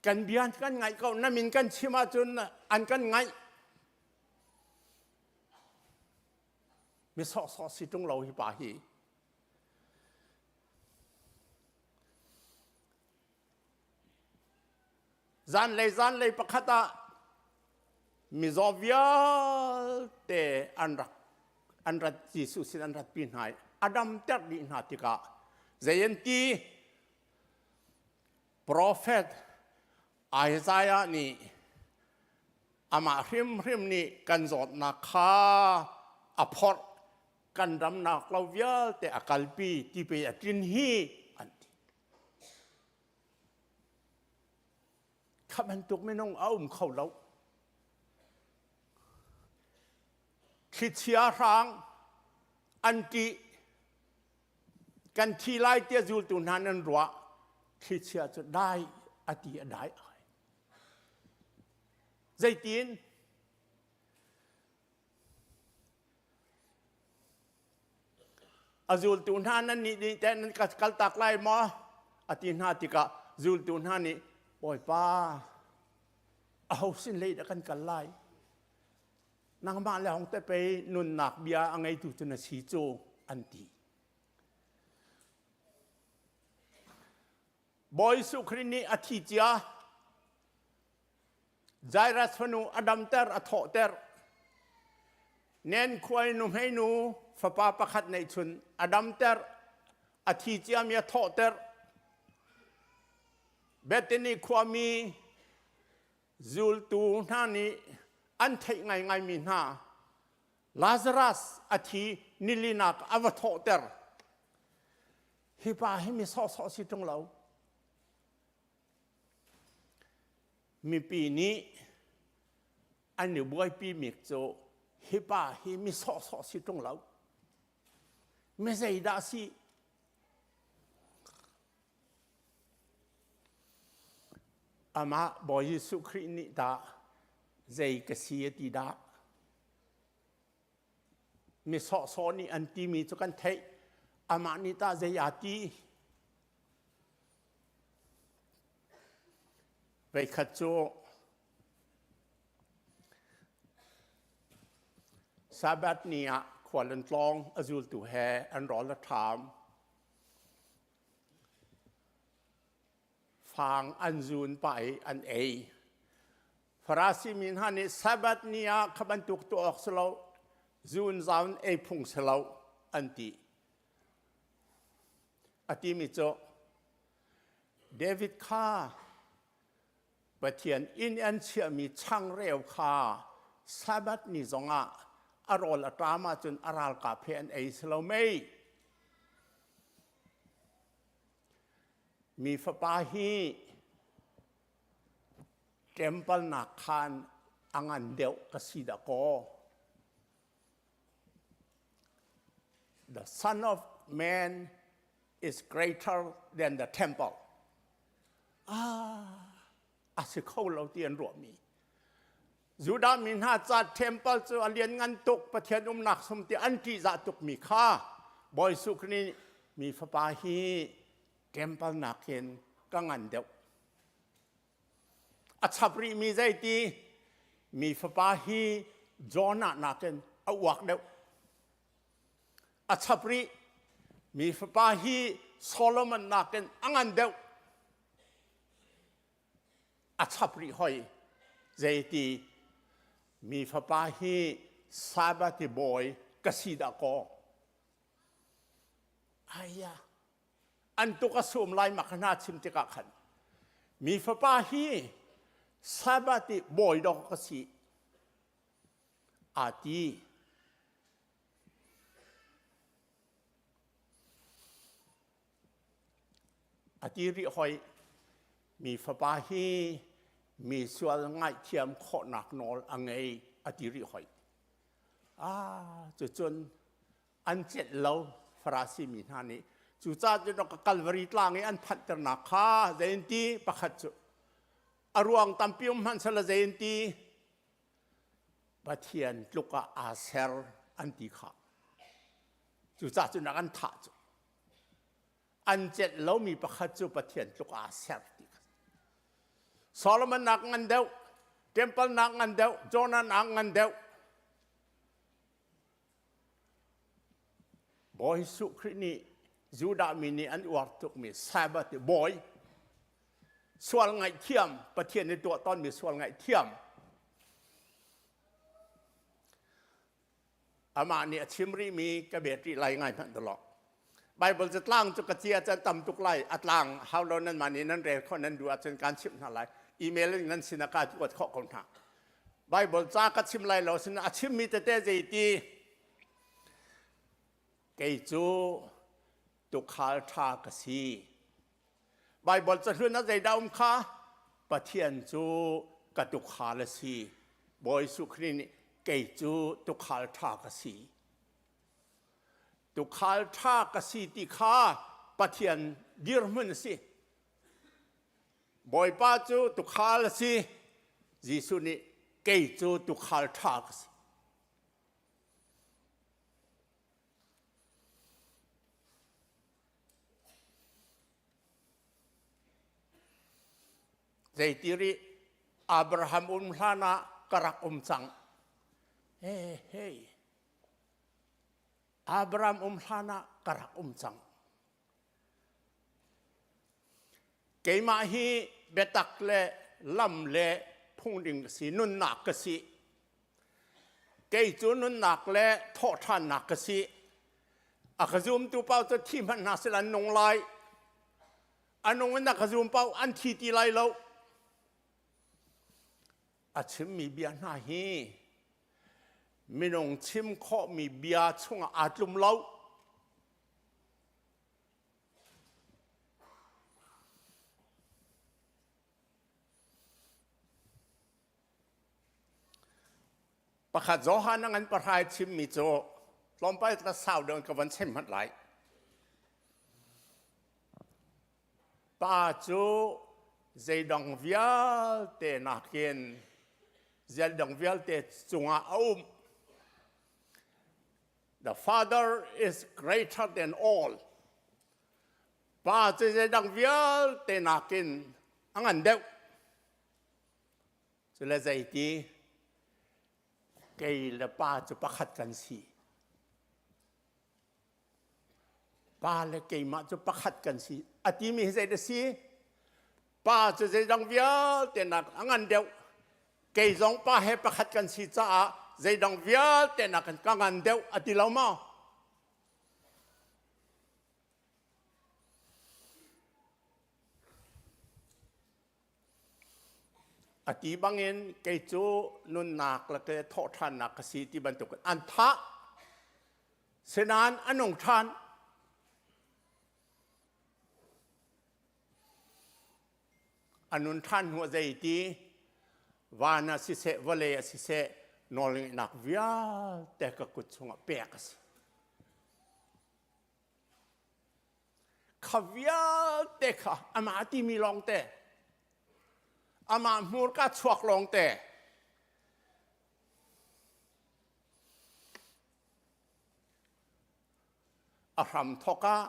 Kan bia kan ngaih ko. Na min kan chim ahcun an kan ngaih. Mi sawhsawh si ṭung lo hi pa hi. Zanlei zanlei pakhat ah mizaw vialte an rak an rat Jesuh sin an ratpi hna i a damter dih hna tikah zei an ti Profet Isaiah nih amah hrimhrim nih kan zawtnak kha a phorh kan ramnak lo vialte a kalpi ti pe a tlin hi an ti. Kha bantuk minung a um kho lo. Thlichia hrang an ṭih. Kan thi lai tiah zultu hna nan ruah. Thlichia cu dai a ti a dai ai. Zeitin? A zultu hna nan nih nih teh nan ka kaltak lai maw? A ti hna tikah zultu hna nih Bawipa aho sin lei dah kan kal lai? Nangmah le hong te pei nunnak bia a ngeitu cu na si cu an ti. Bawi Jesuh Khrih nih a thi cia Jairus fanu a damter, a thawhter. Nen khuai nuhmeinu fapa pakhat neihchun a damter, a thi ciami a thawhter. Bethany khuami zultu hna nih an theih ngaingaimi hna Lazarus a thi nilinak a va thawhter. Hi pa hi mi sawhsawh si ṭung lo. Mipi nih an i buaipi mi cu hi pa hi mi sawhsawh si ṭung lo. Mi zeidah si? Amah Bawi Jesuh Khrih nih dah zei ka si a ti dah? Mi sawhsawh nih an timi cu kan theih. Amah nih tah zei aa ti? Voikhat cu Sabbath ni ah khual an tlawng, a zultu he an rawl a ṭham. Fang an zun pah i an ei. Farasi mi hna nih Sabbath ni ah kha bantuk tuah awk si lo, zun zaun ei phung si lo an ti. A timi cu David kha Pathian inn an chiahmi changreu kha Sabbath ni zongah a rawl a ṭam ahcun a ralkap he an ei si lo mei? Mi fapa hi temple nak khan a ngan deuh ka si dah kaw. The Son of Man is greater than the temple. Ah, a si kho lo ti an ruahmi. Judah mi hna ca temple cu a lian ngan tuk Pathian umnak sum ti an ṭihzah tukmi kha Bawi Jesuh nih mi fapa hi temple nakin ka ngan deuh. A chap rihmi zeiti mi fapa hi Jonah nakin a uak deuh. A chap rih mi fapa hi Solomon nakin a ngan deuh. A chap rih hoi zeiti mi fapa hi Sabbath bawi ka si dah kaw. Aya, an tuk a sum lai mak hna chim tikah khan mi fapa hi Sabbath i bawi dawk ka si aa ti. A ti rih hoi mi fapa hi mi sual ngaihthiam khawhnak nawl a ngei a ti rih hoi. Ah, cucun an celh lo Farasi mi hna nih cucaah cun ka Kalvari tlang i an phanhternak kha zei pakhat cu a ruang tampi um hmanh sela zei ti Pathian tluk ah aa ser an ti kha cucaah cun an thah cu an celh lomi pakhat cu Pathian tluk aa ser ti kha Solomon nak ngan deuh temple nak ngan deuh Jonah nak ngan deuh Bawi Jesuh Khrih nih Judah mi nih an uar tukmi Sabbath bawi sual ngaihthiam Pathian nih tuah tawnmi sual ngaihthiam amah nih a chim rihmi ka bet rih lai ngai hmanh dawh Bible cu tlang cu ka cia can tam tuk lai a tlang hau lo nan mah nih nan rel khawh nan duh ahcun kaan chimh hna lai email in nan sin ah ka kuat khawh ko hna Bible ca ka chim lai lo sin a chimmi tete zeiti kei cu tukhal ṭha ka si Bible cahlun ah zeidah um kha Pathian cu ka tukhal a si Bawi Jesuh Khrih nih kei cu tukhal ṭha ka si tukhal ṭha ka si ti kha Pathian dirhmun a si Bawipa cu tukhal a si Jesuh nih kei cu tukhal ṭha ka si Zeiti rih Abraham um hlan ah ka rak um cang. Hey, hey. Abraham um hlan ah ka rak um cang. Keimah hi biatak le lam le phungding ka si, nunnak ka si. Kei cu nunnak le thawhṭhannak ka si. A ka zumtu paoh cu thi hmanh hna sila an nung lai. A nung in a ka zum paoh an thi ti lai lo. A chimmi bia hna hi minung chim khawhmi bia chungah aa tlum lo. Pakhat Johan a ngan pahrai chimmi cu tlawmpal ka sau deuh ka van chim hmanh lai. Pa cu zeidang vialte nakin zeidang vialte cungah a um. The Father is greater than all. Pa cu zeidang vialte nakin a ngan deuh. Cule zeiti kei le pa cu pakhat kan si. Pa le keimah cu pakhat kan si. A timi hi zei a si? Pa cu zeidang vialte nak a ngan deuh. Kei zong pa he pakhat kan si caah zeidang vialte nak ka ngan deuh a ti lo maw? A ti bangin kei cu nunnak le ke thawhṭhannak ka si ti bantukin an thah. Sinain a nung ṭhan. A nun ṭhan hnu zei ti van ah siseh vawlei ah siseh nawlngeihnak vialte ka kut chungah pek a si. Kha vialte kha amah timi lawngte amah hmurka chuak lawngte a hramthawk ah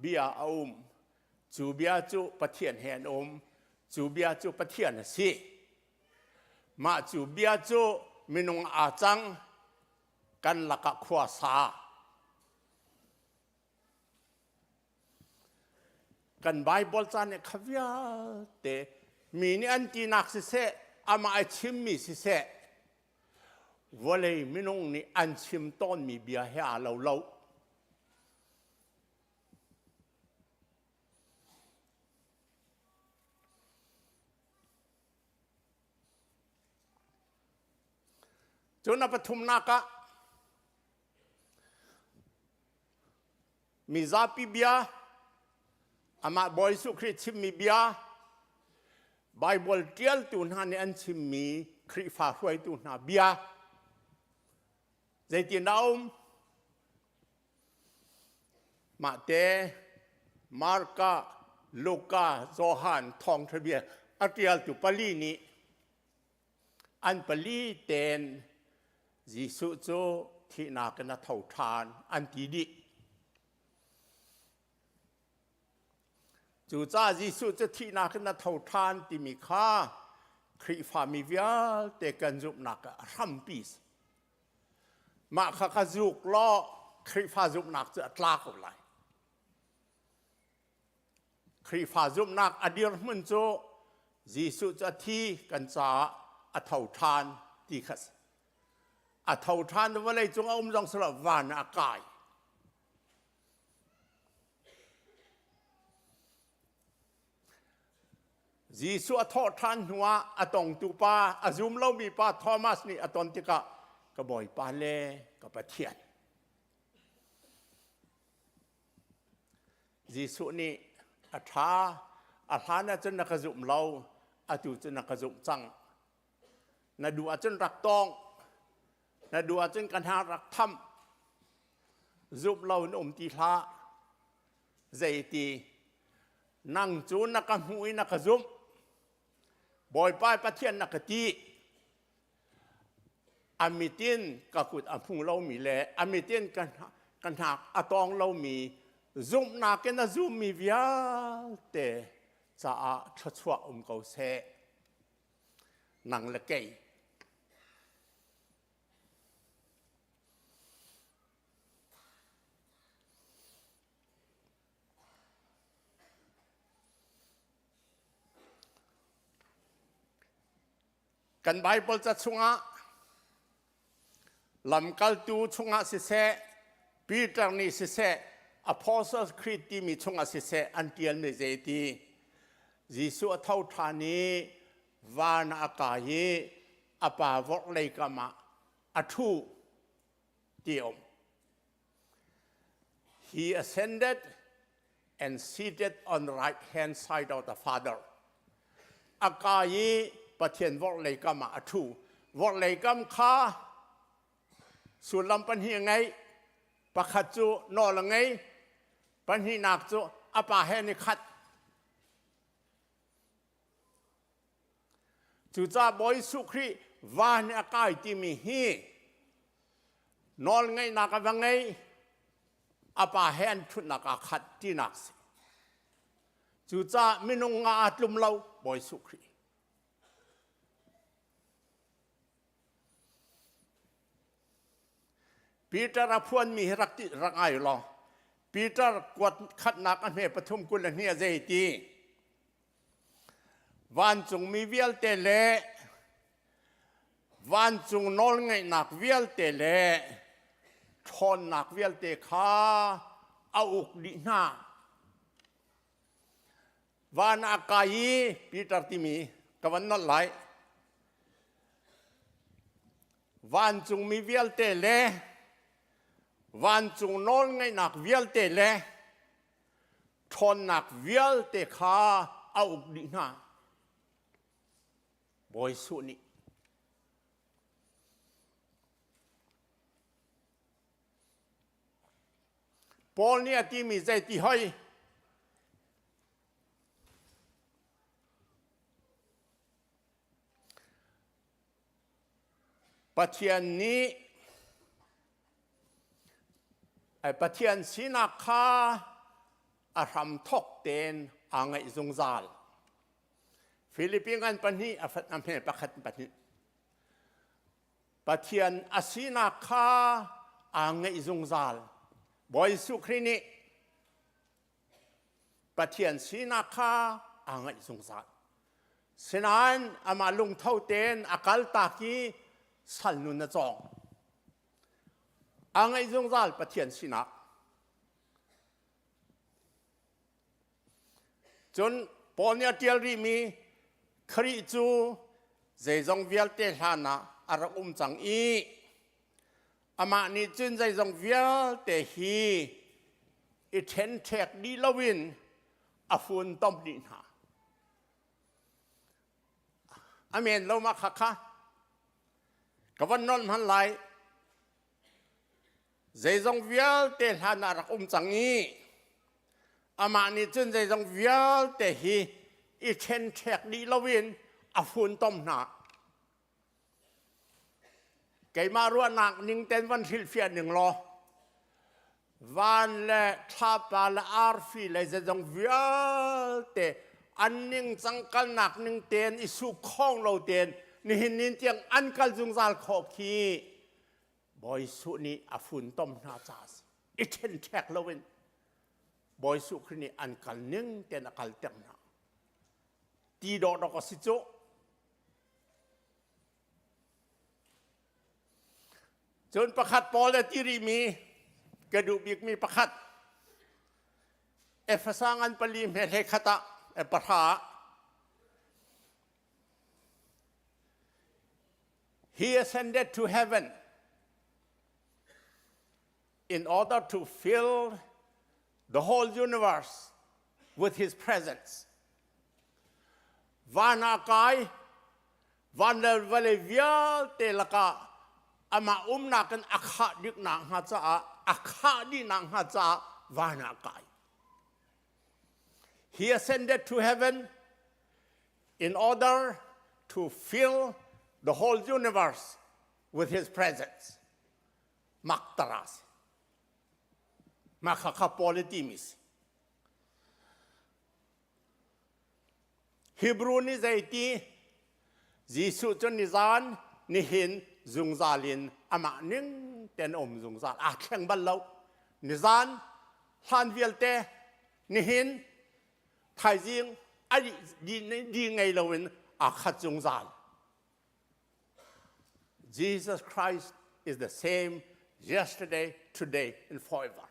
bia a um cu bia cu Pathian he an um cu bia cu Pathian a si mah cu bia cu minung aa cang kan lakah khua sa Kan Baibal ca nih kha vialte mi nih an tinak siseh, amah a chimmi siseh, vawlei minung nih an chim tawnmi bia he aa lo lo. Cun a pathumnak ah mizapi bia amah Bawi Jesuh Khrih chimmi bia Baibal ṭialtu hna nih an chimmi Khrihfa hruaitu hna bia zeitin dah a um? Mahte Marka, Luka, Johan thawngṭha bia a ṭialtu pali nih an pali tein Jesuh cu thihnak in a tho ṭhan an ti dih. Cucaah Jesuh cu thihnak in a tho ṭhan timi kha Khrihfami vialte kan zumhnak ah a hrampi a si. Mah kha ka zuk law Khrihfa zumhnak cu a tla ko lai. Khrihfa zumhnak a dirhmun cu Jesuh cu a thi kan caah a tho ṭhan ti kha a si. A tho ṭhan vawlei cung a um zong si lo van ah a kai. Jesuh a thawh ṭhan hnuah a tongtu pa, a zum lomi pa Thomas nih a ton tikah ka Bawipa le ka Pathian. Jesuh nih a ṭha, a hlan ahcun na ka zum lo, atu cu na ka zumh cang. Na duh ahcun rak tawng, na duh ahcun ka hna rak tham. Zumh lo in um ti hlah. Zeiti nang cu na ka hmuh i na ka zumh. Bawipa Pathian na ka ti. A mit in ka kut a hmu lomi le a mit in ka ka hnak a tawng lomi zumhnak in a zummi vialte caah thluachuah um ko seh. Nang le kei. Kan Baibal ca chungah lamkaltu chungah siseh, Peter nih siseh, Apostles Creed timi chungah siseh an ṭialmi zeiti Jesuh a tho ṭhan i van ah a kai i a pa vorhlei kam ah a ṭhu ti a um. He ascended and seated on the right hand side of the Father. A kai i Pathian vorhlei kam ah a ṭhu. Vorhlei kam kha sullam pahnih a ngei. Pakhat cu nawl a ngei. Pahnihnak cu a pa he an i khat. Cucaah Bawi Jesuh Khrih van i a kai timi hi nawlngeihnak a va ngei, a pa he an ṭhutnak aa khat tinak si. Cucaah minung nga aa tlum lo Bawi Jesuh Khrih. Peter a phuanmi hi rak, rak ngai law Peter kuat khatnak a hme pathum 22 a zei ti Vancungmi vialte le vancung nawlngeihnak vialte le ṭhawnnak vialte kha a uk dih hna. Van ah kai i Peter timi ka van nolh lai. Vancungmi vialte le vancung nawlngeihnak vialte le ṭhawnnak vialte kha a uk dih hna. Bawi Jesuh nih Paul nih a timi zeiti hoi? Pathian nih Pathian sinak kha a hramthawk tein aa ngaih zungzal. Filipi ngan pahnih a hme pakhat pahnih. Pathian a sinak kha aa ngeih zungzal. Bawi Jesuh Khrih nih Pathian sinak kha aa ngaih zungzal. Sinain amah lungtho tein a kaltak i sal nun a cawng. Aa ngaih zungzal Pathian sinak. Cun Paul nih a ṭial rihmi Khrih cu zeizong vialte hlan ah a rak um cang i amah nih cun zeizong vialte hi i ṭhenṭhek dih loin a funtom dih hna. Amen lo ma kha kha ka van nolh hman lai. Zeizong vialte hlan ah rak um cang i amah nih cun zeizong vialte hi i ṭhenṭhek dih loin a funtom hna. Keimah ruahnak ning ten van hrilhfiah ning law van le thlapa le arfi le zeizong vialte an ningcang kalnak ning tein i su khong lo tein nihin nin tiang an kal zungzal khawh khi Bawi Jesuh nih a funtom hna caah a si. I ṭhenṭhek loin Bawi Jesuh Khrih nih an kal ning tein a kalter hna. Ti dawhdawk a si cu. Cun pakhat Paul le ti rihmi ka duh bikmi pakhat Efesa ngan pali hme hlei khat ah pahra ah He ascended to heaven in order to fill the whole universe with his presence. Van ah kai, van le vawlei vialte lakah amah umnak in a khah dih nak hnga caah a khah dih nak hnga caah van ah kai. He ascended to heaven in order to fill the whole universe with his presence. Maktaras. Mah kha Paul timi si. Hebrew nih zeiti Jesuh cu nizan nihin zungzal in amah ning ten um zungzal aa thleng bal lo. Nizan hlan vialte nihin thaizing a di ngei loin aa khat zungzal. Jesus Christ is the same yesterday, today, and forever.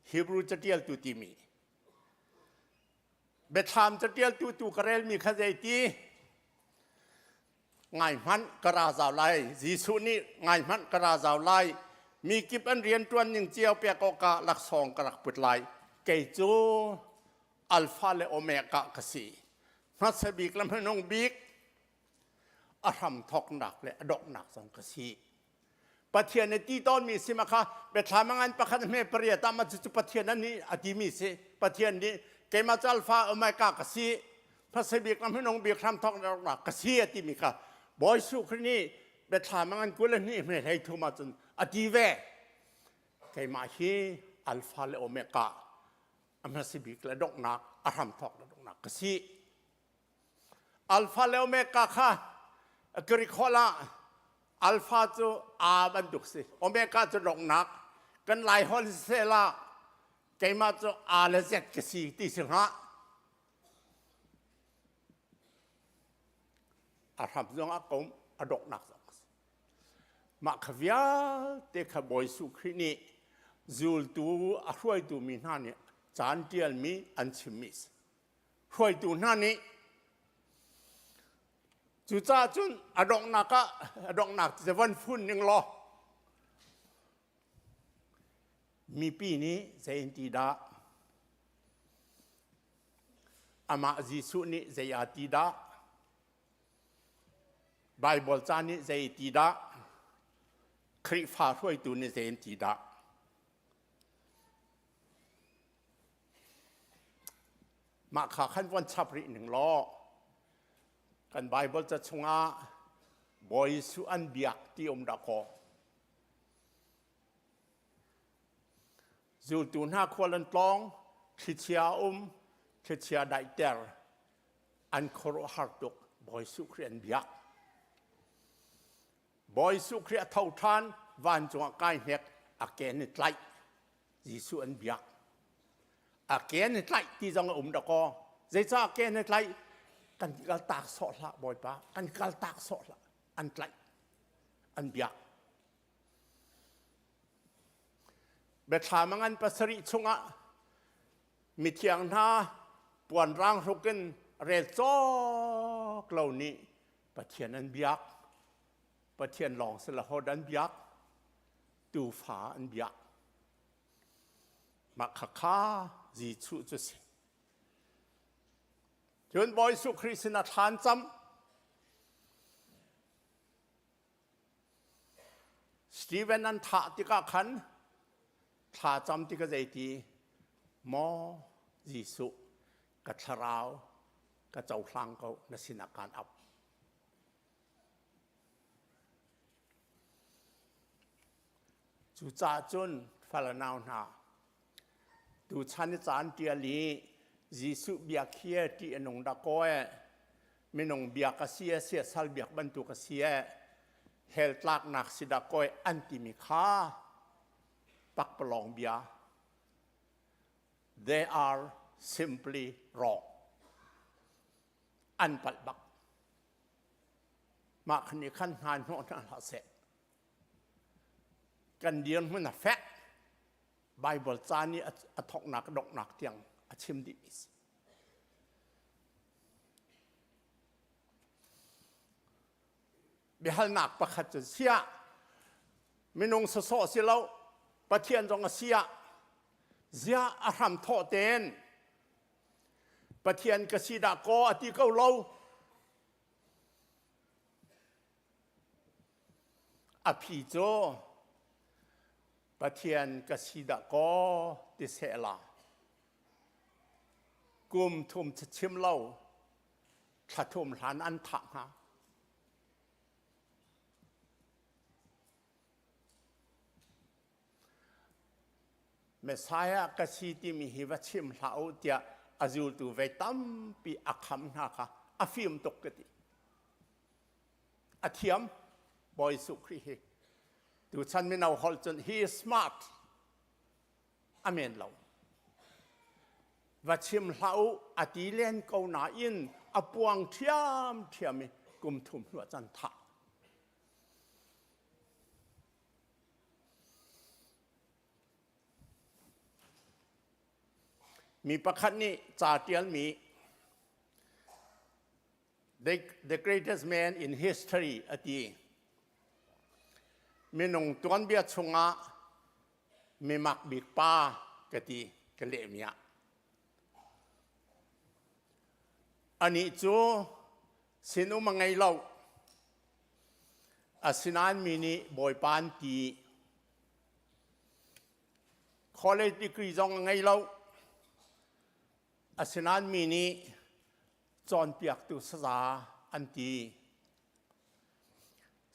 Hebrew catialtu timi Biathlam catialtu tu ka relmi kha zeiti ngai hmanh ka ra zau lai Jesuh nih ngai hmanh ka ra zau lai mi kip an rian ṭuan ning cio pek awkah laksawng ka rak put lai kei cu Alpha le Omega ka si hmasa bik le hmanung bik a hramthawknak le a donghnak zong ka si Pathian nih ti tawnmi si ma kha biathlam a ngan pakhat hme pariat ah ma cucu Pathian nih a timi si Pathian nih keimah cu Alpha Omega ka si hmasa bik le hmanung bik hramthawknak ka si a timi kha Bawi Jesuh Khrih nih biathlam a ngan 22 hme hlei thum ahcun a ti ve keimah hi Alpha le Omega a hmasa bik le donghnak a hramthawk le donghnak ka si Alpha le Omega kha Greek holh ah Alpha cu A bantuk si, Omega cu donghnak. Kan Lai holh siseh la keimah cu A le Z ka si ti si hnga. A hram zong a kom, a donghnak zong a si. Mah kha vialte kha Bawi Jesuh Khrih nih zultu a hruaitu mi hna nih caan ṭialmi an chimmi si. Hruaitu hna nih cucaah cun a donghnak ah a donghnak cu van fun ning law mipi nih zei in ti dah amah Jesuh nih zei aa ti dah Baibal ca nih zei ti dah Khrihfa hruaitu nih zei in ti dah Mah kha khan von chap rih ning law kan Baibal ca chungah Bawi Jesuh an biak ti um dah kaw. Zultu hna khual an tlawng, thlichia a um, thlichia daihter, an khuaruahhar tuk Bawi Jesuh Khrih an biak. Bawi Jesuh Khrih a tho ṭhan, vancung ah kai hnek, a ke an i tlaih. Jesuh an biak. A ke an i tlaih ti zong a um dakaw. Zeicah a ke an i tlaih? Kan kal tak sawh hlah Bawipa, kan kal tak sawh hlah. An tlaih. An biak. Biathlam a ngan pasarih chungah mithiang hna puan rang hruk in rel cawk lo nih Pathian an biak. Pathian lawng si lo ho an biak tuufa an biak. Mah khakha Jesuh cu si. Cun Bawi Jesuh Khrih sinah thlan cam Stephen an thah tikah khan thla cam tikah zeiti maw Jesuh ka thlarau ka cohlang ko na sinah kaan ap. Cucaah cun falanau hna tuchan i caan ṭial i Jesuh biak hi ṭih a nung dah kaw ee minung biak a si ee siasal biak bantuk a si ee hell tlaknak si dah kaw ee an timi kha pakpalawng bia they are simply wrong an palh bak mah khan nih khan hna hnawh hna hlah seh Kan dirhmun a fek. Bible ca nih a thawknak donghnak tiang a chim dih mi si. Biahalnak pakhat cu siah minung sawsawh si lo Pathian zong a si ah ziah a hram thawh ten Pathian ka si dah kaw a ti ko lo A phi cu Pathian ka si dah kaw ti sehla. Kum thum chim lo thla thum hlan an thah hnga. Messiah ka si timi hi va chim hlah u tiah a zultu ve tampi a kham hna kha a fim tuk ka ti. A thiam Bawi Jesuh Khrih hi. Tuchan mino holh cun he is smart. Amen lo. Va chim hlah u a ti len ko nain a puang ṭhiam ṭhiam i kum thum hnu ah can thah. Mi pakhat nih ca ṭialmi the, the greatest man in history a ti. Minung tuanbia chungah mimak bik pa ka ti ka lehmi ah. Anih cu sinum a ngei lo. Asinain mi nih Bawipa an ti. College degree zong a ngei lo. Asinain mi nih cawnpiaktu saza an ti.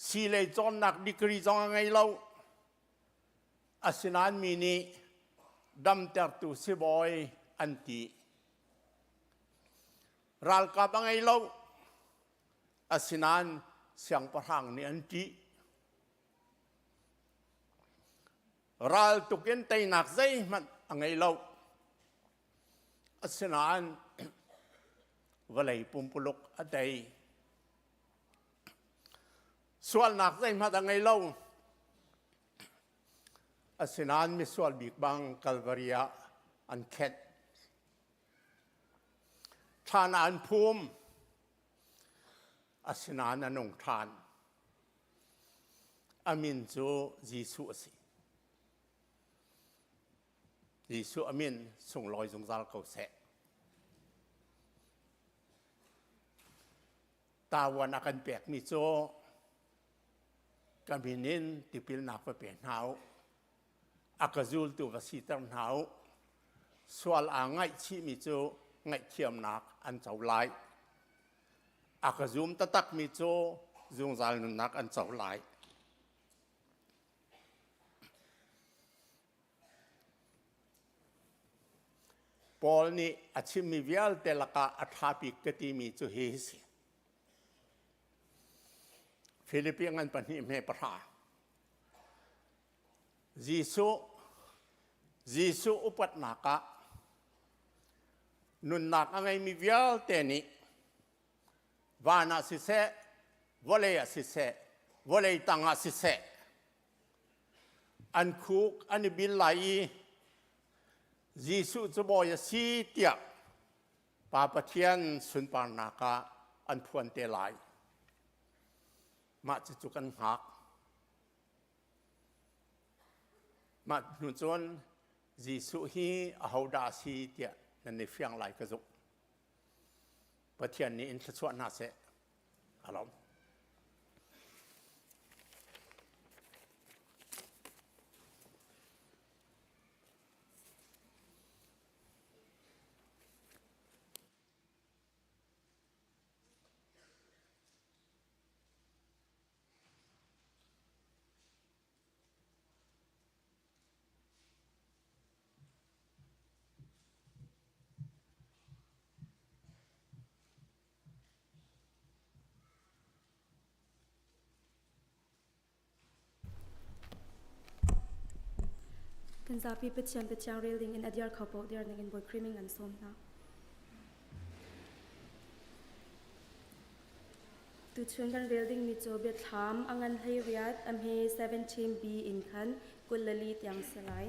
Siilei cawnnak degree zong a ngei lo. Asinain mi nih damtertu sibawi an ti. Ralkap a ngei lo. Asinain siangpahrang nih an ṭih. Ral tuk in teinak zeihmanh a ngei lo. Asinain vawlei pumpuluk a tei. Sualnak zeihmanh a ngei lo. Asinain misual bik bang Kalvari ah an khenh. Thlan ah an phum. Asinain a nung ṭhan. A min cu Jesuh a si. Jesuh a min sunglawi zungzal ko seh. Tawan a kan pekmi cu ka min in tipilnak va pe hna u. A ka zultu va siter hna u. Sual aa ngaihchihmi cu ngaihthiamnak an co lai. A ka zum taktakmi cu zungzal nunnak an co lai. Paul nih a chimmi vialte lakah a ṭha bik ka timi cu hi hi si. Filipi ngan pahnih hme pahra. Jesuh Jesuh upatnak ah nunnak a ngeimi vialte nih van ah siseh, vawlei ah siseh, vawlei tang ah siseh, an khuk an i bil lai i Jesuh cu bawi a si tiah Pa Pathian sunparnak ah an phuan te lai. Mah cucu kan hngak. Mah hnu cun Jesuh hi ahodah a si tiah nan i fiang lai ka zumh. Pathian nih in thluachuah hna seh. Alom. Kan zapi Pathian Pathian rel ding in a diar kho paoh diar ning in Bawi Khrih an sawm hna. Tuchun kan rel dingmi cu biathlam a ngan 18 a hme 17b in khan 24 tiang si lai.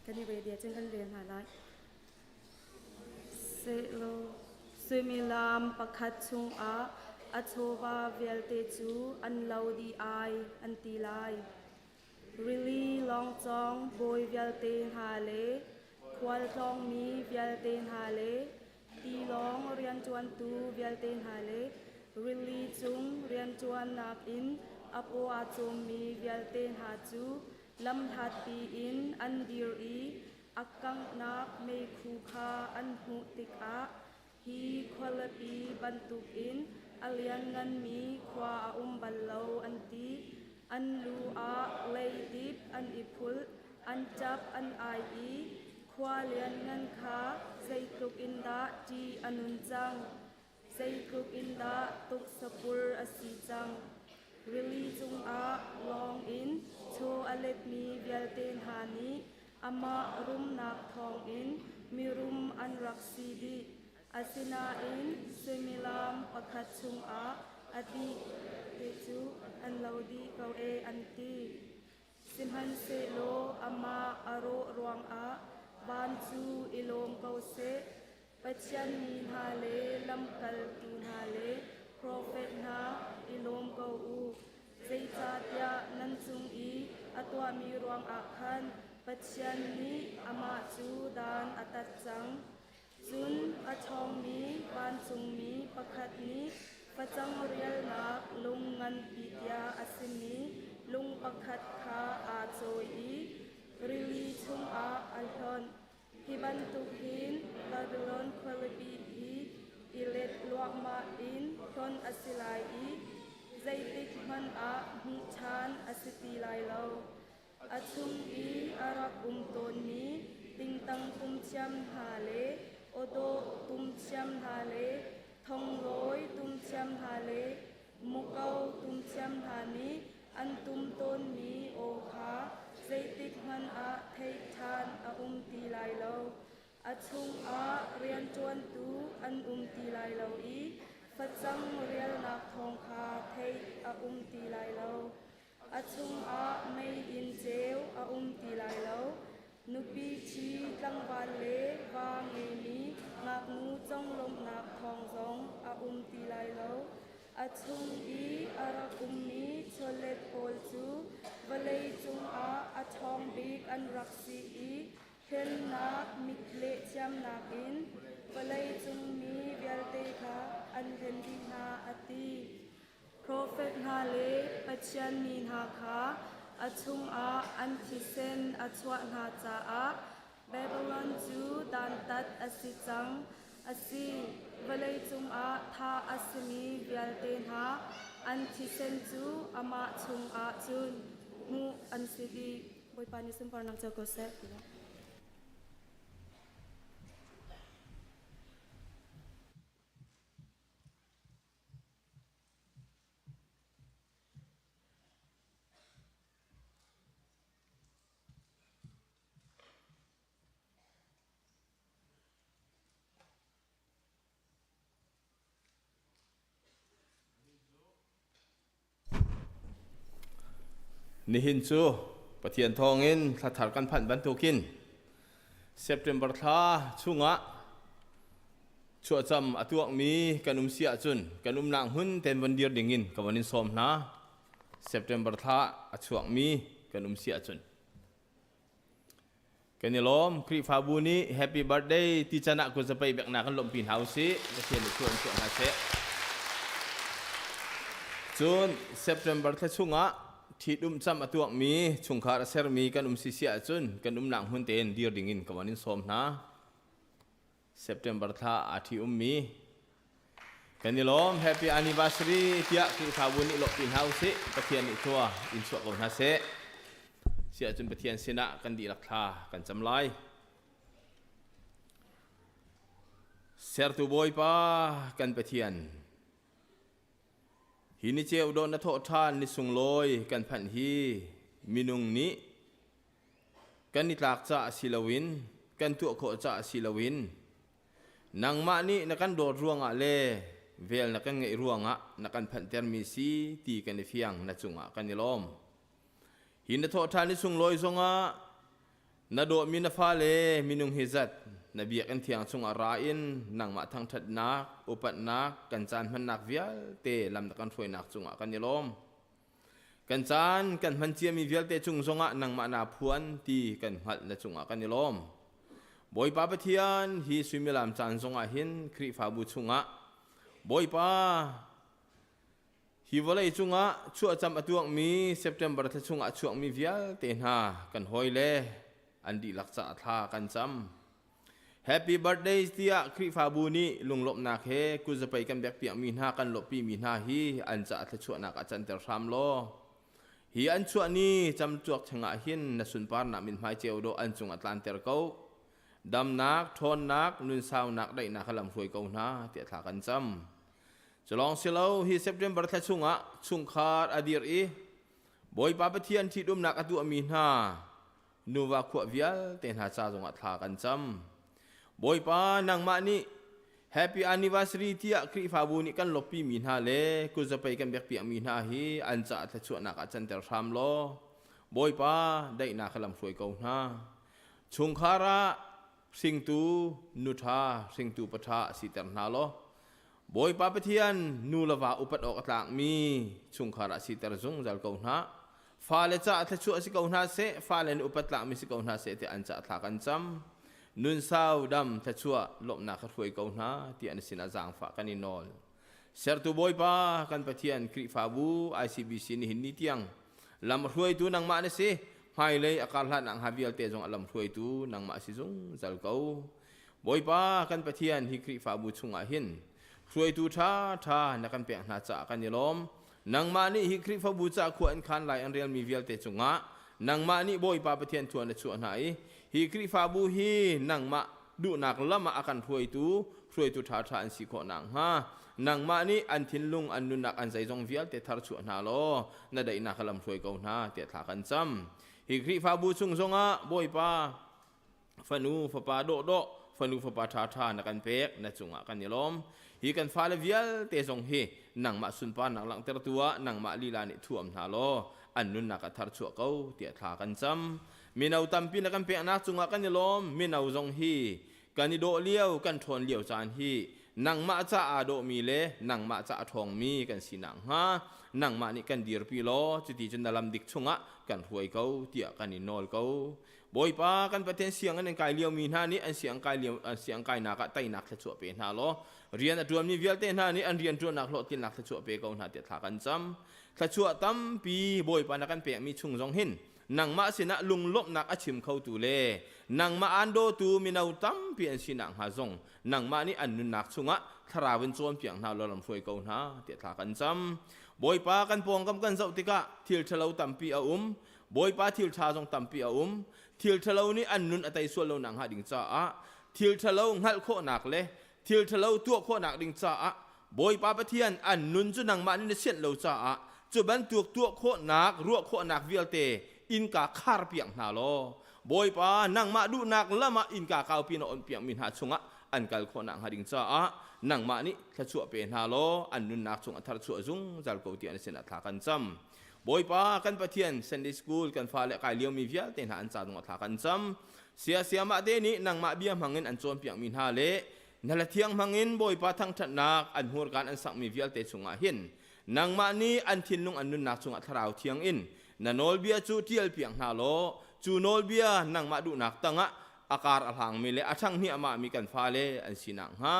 Kan i rel cun kan rel hna lai. Sehlaw suimilam pakhat chungah a chawva vialte cu an lo dih ai an ti lai. Rili lawngcawng bawi vialte hna le khualtlawngmi vialte hna le tilawng rianṭuantu vialte hna le rili cung rianṭuannak in a paw aa cawmmi vialte hna cu lamhlatpi in an dir i a kanghnak meikhu kha an hmuh tikah hi khualipi bantukin a liannganmi khua a um bal lo an ti. An lu ah leidip an i phulh, an ṭap an ai i khua lianngan kha zeitluk in dah ṭih a nun cang, zeitluk in dah tuksapur a si cang. Rili cungah lawng in chaw a letmi vialte hna nih amah rumnak thawngin mirum an rak si dih. Asinain suimilam pakhat chungah a dih te cu an lo dih ko e an ti. Sihmanhsehlaw amah a rawh ruangah van cu i lawm ko seh. Pathian mi hna le lamkaltu hna le profet hna i lawm ko u. Zeicahtiah nan cung i a tuahmi ruangah khan Pathian nih amah cu dan a tat cang. Cun a ṭhawngmi vancungmi pakhat nih facang rialnak lung nganpi tia a simi lung pakhat kha aa cawi i rili chungah a hlonh. Hi bantuk hin Babylon khualipi hi i let luahmah in hlonh a si lai i zeitik hmanh ah hmuh ṭhan a si ti lai lo. A chung i a rak um tawnmi tingtang tum thiam hna le awdawh tum thiam hna le thonglawi tum thiam hna le muko tum thiam hna nih an tum tawnmi aw kha zeitik hmanh ah theih ṭhan a um ti lai lo. A chungah rianṭuantu an um ti lai lo i facang rialnak thawng kha theih a um ti lai lo. A chungah meiinn ceu a um ti lai lo. Nupi ṭhi tlangval le va ngeimi ngaknu conglawmhnak thawng zong a um ti lai lo. A chung i a rak ummi chawlet pawl cu vawlei cungah a ṭhawng bik an rak si i hlennak mitleh thiamnak in vawlei cung mi vialte kha an hlen dih hna, a ti. Profet hna le Pathian mi hna kha a chungah an thisen a chuah hna caah Babylon cu dantat a si cang. A si, vawlei cungah thah a simi vialte hna an thisen cu amah chungah cun hmuh an si dih. Bawipa nih sunparnak co ko seh. Nihin cu Pathian thawngin thla thar kan phanh bantukin September thla chungah. Chuahcam a tuakmi kan um si ahcun kan umnak hmun ten von dir dingin ka von in sawm hna. September thla a chuakmi kan um si ahcun. Kan i lawm. Khrihfabu nih Happy Birthday ti can ah kuzapei biaknak kan lawmhpi hna usih. Pathian nih thlua in chuah hna seh. Cun September thla chungah ṭhitumh cam a tuakmi chungkhar a sermi kan um si si ahcun kan umnak hmun tein dir dingin ka von in sawm hna. September thla aa ṭhi ummi kan i lawm. Happy anniversary tiah Khrihfabu nih lawmhpi hna usih. Pathian nih thlua in chuah ko hna seh. Si ahcun Pathian sinah kan dihlak thla kan cam lai. Sertu Bawipa kan Pathian, hi ni ceu dawh na thawh ṭhan ni sunglawi kan phanh hi minung nih kan i tlak caah si loin kan tuah khawh caah si loin nangmah nih na kan dawt ruangah le vel na kan ngeih ruangah na kan phanhtermi si ti kan i fiang na cungah kan i lawm. Hi na thawhṭhan ni sunglawi zongah na dawtmi na fale minung hi zat na biakinn thiang chungah ra in nangmah thangṭhatnak, upatnak, kan caan hmannak vialte lam na kan hruainak cungah kan i lawm. Kan caan kan hman ciami vialte cung zongah nangmah naa phuan ti kan hngalh na cungah kan i lawm. Bawipa Pathian, hi suimilam caan zongah hin Khrihfabu chungah Bawipa Hi vawlei cungah chuahcam a tuangmi September thla chungah a chuakmi vialte hna kan hawile an dihlak caah thla kan cam. Happy birthday tiah Khrihfabu nih lunglawmhnak he kuzapei kan bekpiakmi hna kan lawhpimi hna hi an caah thluachuahnak ah canter hram law. Hi an chuah ni camcuak chungah hin na sunparnak mithmai ceu dawh an cungah tlanter ko. Damnak, ṭhawnnak, nunsaunak, daihnak kha lam hruai ko hna tiah thla kan cam. Culawng si lo, hi September thla chungah chungkhar a dir i Bawipa Pathian ṭhitumnak a tuahmi hna nuva khuah vialte hna ca zongah thla kan cam. Bawipa nangmah nih Happy Anniversary tiah Khrihfabu nih kan lawpimi hna le kuzapei kan biakpiakmi hna hi an caah thluachuahnak ah canter hram law Bawipa daihnak kha lam hruai ko hna. Chungkhar ah hringtu nu ṭha, hringtu pa ṭha siter hna law Bawipa Pathian nu le va upat awk a tlakmi chungkhar ah siter zungzal ko hna. Fale caah thluachuah si ko hna seh, fale nih upat tlakmi si ko hna seh tiah an caah thla kan cam. Nunsau dam thluachuah lawmhnak kha hruai ko hna tiah na sinah zaangfah kan i nawl. Sertu Bawipa kan Pathian Khrihfabu ICBC nihin ni tiang lam hruaitu nangmah na si. Hmailei a kar hlannak hnga vialte zong a lam hruaitu nangmah si zungzal ko. Bawipa kan Pathian hi Khrihfabu chungah hin hruaitu ṭhaṭha na kan pek hna caah kan i lawm. Nangmah nih hi Khrihfabu ca khua an khan lai an relmi vialte cungah nangmah nih Bawipa Pathian thua na chuah hna i hi Khrihfabu hi nangmah duhnak lam ah a kan hruaitu hruaitu ṭhaṭha an si khawh nakhnga nangmah nih an thinlung an nunnak an zeizong vialte tharchuah hna law na daihnak kha lam hruai ko hna tiah thla kan cam. Hi Khrihfabu chung zongah Bawipa fanu fapa dawhdawh fanu fapa ṭhaṭha na kan pek na cungah kan i lawm. Hi kan fale vialte zong hi nangmah sunparnak langhtertu ah nangmah lila nih thuam hna law an nunnak ah tharchuah ko tiah thla kan cam. Mino tampi na kan peknak cungah kan i lawm. Mino zong hi kan i dawh lio, kan ṭhawn lio caan hi nangmah ca aa dawhmi le nangmah ca a ṭhawngmi kan si nakhnga nangmah nih kan dirpi law cuti cun na lam dik chungah kan hruai ko tiah kan in nawl ko. Bawipa kan Pathian sianginn an kai liomi hna nih an siang kai lio an siang kainak ah teinak thluachuah pe hna law rian a ṭuanmi vialte hna nih an rian ṭuannak hlawhtlinnak thluachuah pe ko hna tiah thla kan cam. Thluachuah tampi Bawipa na kan pekmi chung zong hin nangmah sinah lunglawmhnak a chim khotu le nangmah aan dawtu mino tampi an si nakhnga zong nangmah nih an nunnak chungah thlarau in cawnpiak hna law lamhruai ko hna tiah thla kan cam. Bawipa kan pawngkam kan zoh tikah thil ṭhalo tampi a um. Bawipa thil ṭha zong tampi a um. Thil ṭhalo nih an nun a tei sual lo nakhnga ding caah thil ṭhalo hngalh khawhnak le thil ṭhalo tuah khawhnak ding caah Bawipa Pathian an nun cu nangmah nih na sianh lo caah cu bantuk tuah khawhnak ruah khawhnak vialte innka kharpiak hna law Bawipa nangmah duhnak lam ah innka kaupi na onhpiakmi hna chungah an kal khawhnak hnga ding caah nangmah nih thluachuah pe hna law an nunnak chung a tharchuah zungzal ko tiah na sinah thla kan cam. Bawipa kan Pathian Sunday School kan fale kai liomi vialte hna an ca zongah thla kan cam. Sia siamah te nih nangmah bia hmangin an cawnpiakmi hna le Na hla thiang hmangin Bawipa thangṭhatnak an hmurkaan an sakmi vialte chungah hin nangmah nih an thinlung an nunnak chungah thlarau thiang in na nawlbia cu ṭialpiak hna law cu nawlbia nangmah duhnak tangah a kar a hlangmi le a ṭhang hniahmahmi kan fale an si nakhnga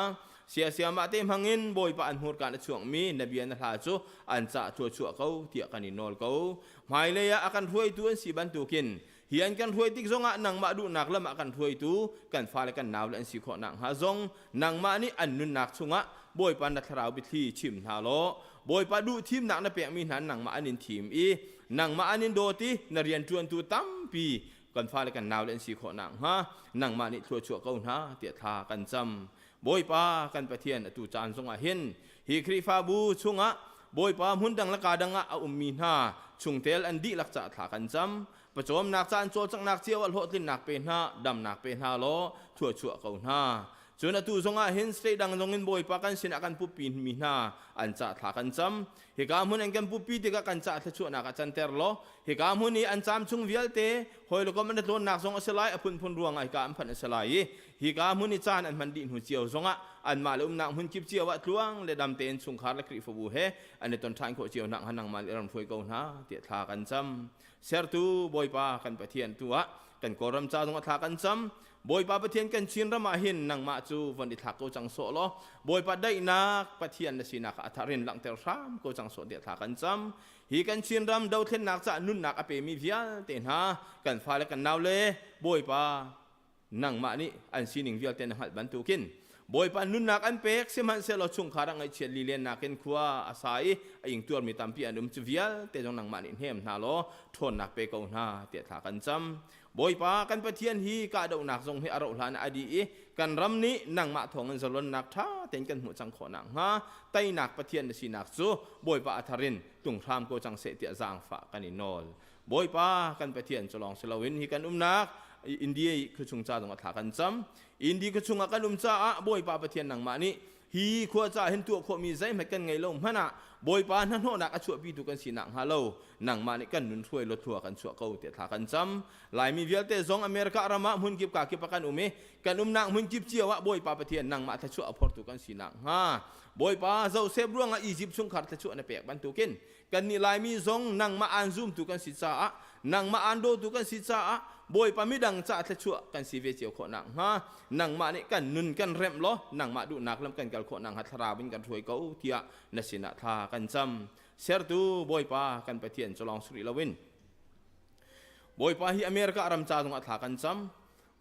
siasiamah te hmangin Bawipa an hmurkaan a chuakmi na bia na hla cu an cah thluachuah ko tiah kan in nawl ko. Hmailei ah a kan hruaitu an si bantukin Hi an kan hruai tik zongah nangmah duhnak lam ah kan hruaitu kan fale kan naule an si khawh nakhnga zong nangmah nih an nunnak chungah Bawipa na thlarau biathli chim hna law Bawipa duh thimnak na pekmi hna nangmah an in thim i nangmah an in dawt i na rianṭuantu tampi kan fale kan naule an si khawh nakhnga nangmah nih thluachuah ko hna tiah thla kan cam. Bawipa kan Pathian atu caan zongah hin hi Khrihfabu chungah Bawipa hmun dang le ka dang ah a ummi hna chungtel an dihlak caah thla kan cam. Pawcawmnak caan cawlcanghnak cio ah hlawhtlinnak pe hna, damnak pe hna law thluachuah ko hna. Cun atu zongah hin state dang zongin Bawipa kan sinah kan puppi mi hna an cah thla kan cam. Hika hmun an kan puppi tikah kan cah thluachuahnak ah canter law hika hmun i an caam chung vialte hawi le kom an tlawnnak zong a si lai a phunphun ruangah hika an phanh a si lai i hika hmun i caan an hman dih hnu cio zongah anmah le umnak hmun kip cio ah tluang le dam tein chungkhar le Khrihfabu he an i ton ṭhan khawh cio nakhnga nangmah nih ram hruai ko hna tiah thla kan cam. Sertu Bawipa kan Pathian tu ah kan Kawlram ca zong a thla kan cam. Bawipa Pathian kan Chin ram ah hin nangmah cu von i thlak ko cang sawh law Bawipa daihnak Pathian na sinak ah a tharin langhter hram ko cang sawh tiah thla kan cam. Hi kan Chin ram dothlennak caah nunnak a pemi vialte hna kan fale kan naule Bawipa nangmah nih an sining vialte na hngalh bantukin Bawipa nunnak an pek sihmanhsehlaw chungkhar ah ngaihchiat lilennak in khua a sa i a ingtuarmi tampi an um cu vialte zong nangmah nih hnem hna law ṭhawnnak pe ko hna tiah thla kan cam. Bawipa kan Pathian hi kahdohnak zong hi a rauh hlan ah a dih i kan ram nih nangmah thawngin zalonnak ṭha tein kan hmuh cang khawh nakhnga teinak Pathian na sinak cu Bawipa a thar in tlung hram ko cang seh tiah zaangfah kan i nawl. Bawipa kan Pathian cu lawng si loin hi kan umnak India i khuachung ca zong a thla kan cam. India khuachung ah kan um caah Bawipa Pathian nangmah nih hi khua ca hin tuah khawhmi zeihmanh kan ngei lo hmanh ah Bawipa hnahnawhnak a chuahpitu kan si nakhnga lo nangmah nih kan nun hruai law thlua kan chuah ko tiah thla kan cam. Laimi vialte zong America ram ah hmun kip ka kip ah kan um i kan umnak hmun kip cio ah Bawipa Pathian nangmah thluachuah a phortu kan si nakhnga Bawipa Joseph ruangah Egypt chungkhar thluachuah na pek bantukin Kannih Laimi zong nangmah aan zumtu kan si caah, nangmah aan dawtu kan si caah, Bawipa midang caah thluachuah kan si ve cio khawh nakhnga, nangmah nih kan nun kan remh law, nangmah duhnak lam kan kal khawh nakhnga thlarau in kan hruai ko tiah na sinah thla kan cam. Sertu Bawipa kan Pathian cu lawng si rih loin Bawipa hi America ram ca zongah thla kan cam.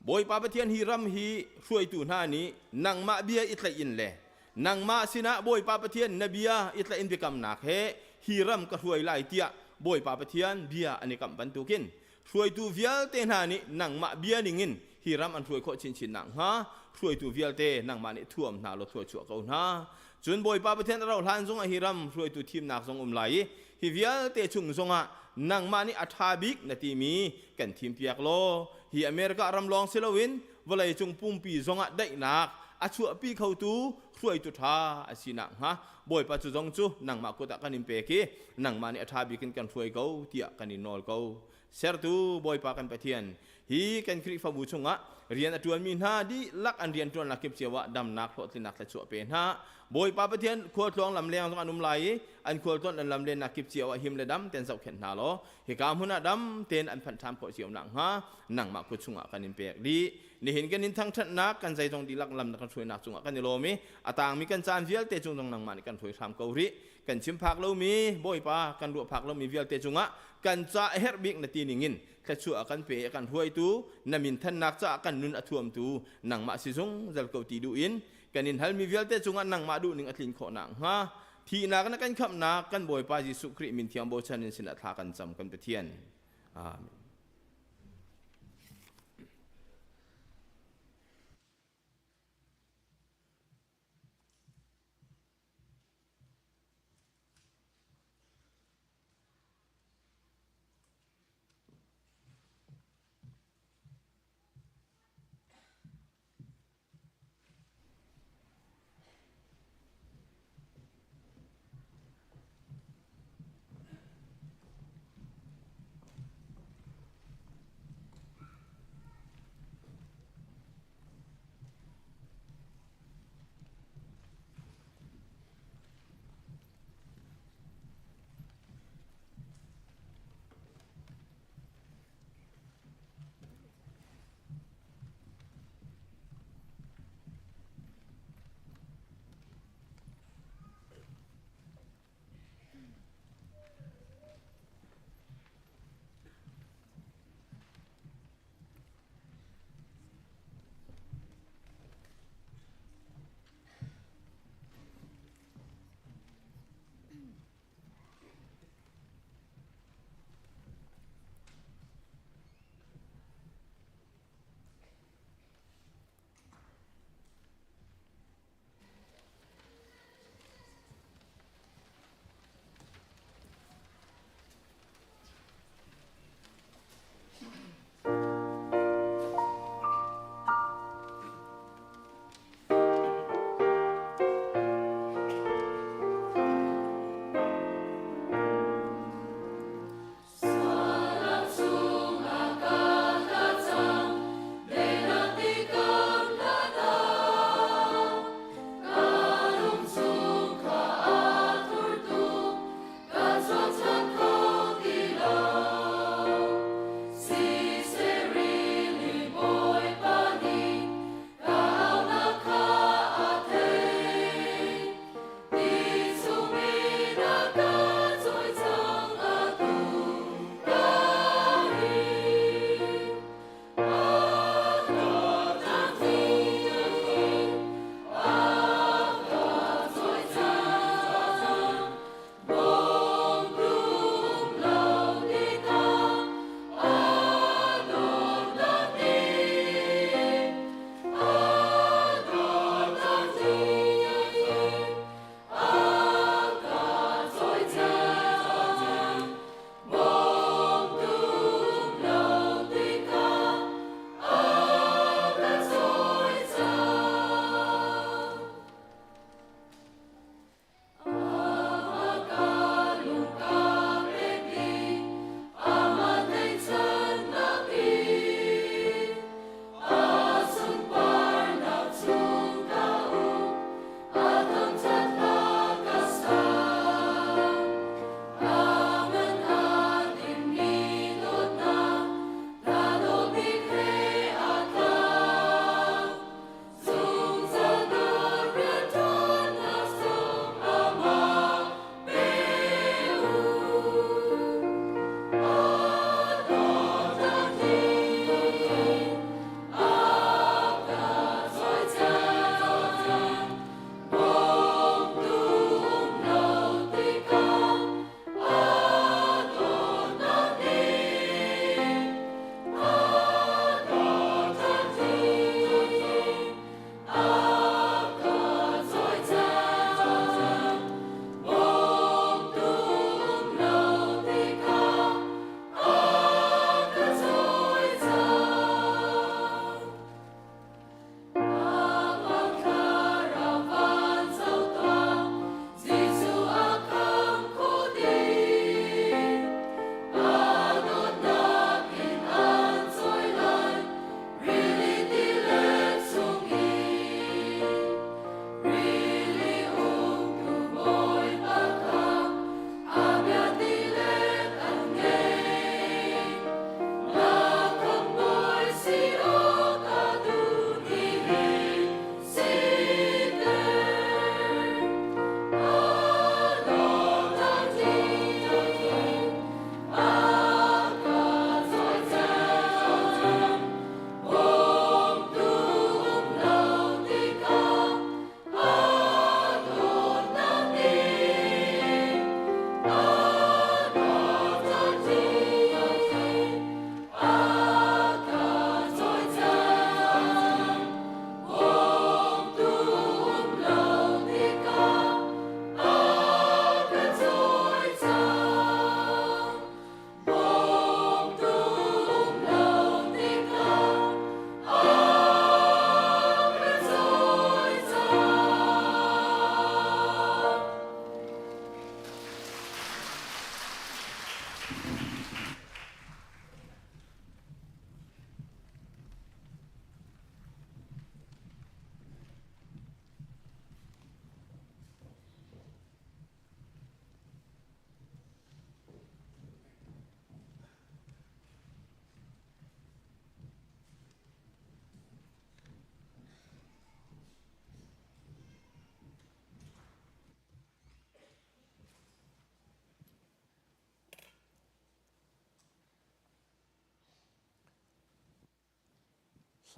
Bawipa Pathian hi ram hi hruaitu hna nih nangmah bia i tlaih in le nangmah sinah Bawipa Pathian na bia i tlaih in biakamnak he hi ram ka hruai lai tiah Bawipa Pathian bia an i kamh bantukin hruaitu vialte hna nih nangmah bia ningin hi ram an hruai khawh chinchin nakhnga hruaitu vialte nangmah nih thuam hna law thluachuah ko hna. Cun Bawipa Pathian a rauh hlan zongah hi ram hruaitu thimnak zong um lai i hi vialte chung zongah nangmah nih a ṭha bik na timi kan thimpiak law hi America ram lawng si loin vawleicung pumpi zongah daihnak a chuahpi khotu hruaitu ṭha a si nakhnga Bawipa cu zong cu nangmah kut ah kan in pek i nangmah nih a ṭha bik in kan hruai ko tiah kan in nawl ko. Sertu Bawipa kan Pathian, hi kan Khrihfabu chungah rian a ṭuanmi hna dihlak an rianṭuannak kip cio ah damnak hlawhtlinnak thluachuah pe hna. Bawipa Pathian khualtluang lamleng zong an um lai i an khualtlawn an lamlennak kip cio ah him le dam tein zohkhenh hna law hika hmun ah dam tein an phanh ṭhan khawh cio nakhnga nangmah kut chungah kan in pek dih. Nihin kan in thangṭhatnak kan zeizong dihlak lam na kan hruainak cungah kan i lawm i a tangmi kan caan vialte cung zong nangmah nih kan hruai hram ko rih. Kan chim phak lomi Bawipa kan ruah phak lomi vialte cungah kan ca a herh bik na ti ningin thluachuah a kan pe a kan hruaitu na min thannak caah kan nun a thuamtu nangmah si zungzal ko ti duh in kan in halmi vialte cungah nangmah duhning a tlin khawh nakhnga thihnak na kan khamhnak kan Bawipa Jesuh Khrih min thiang bochan in sinah thla kan cam kan Pathian. Amen.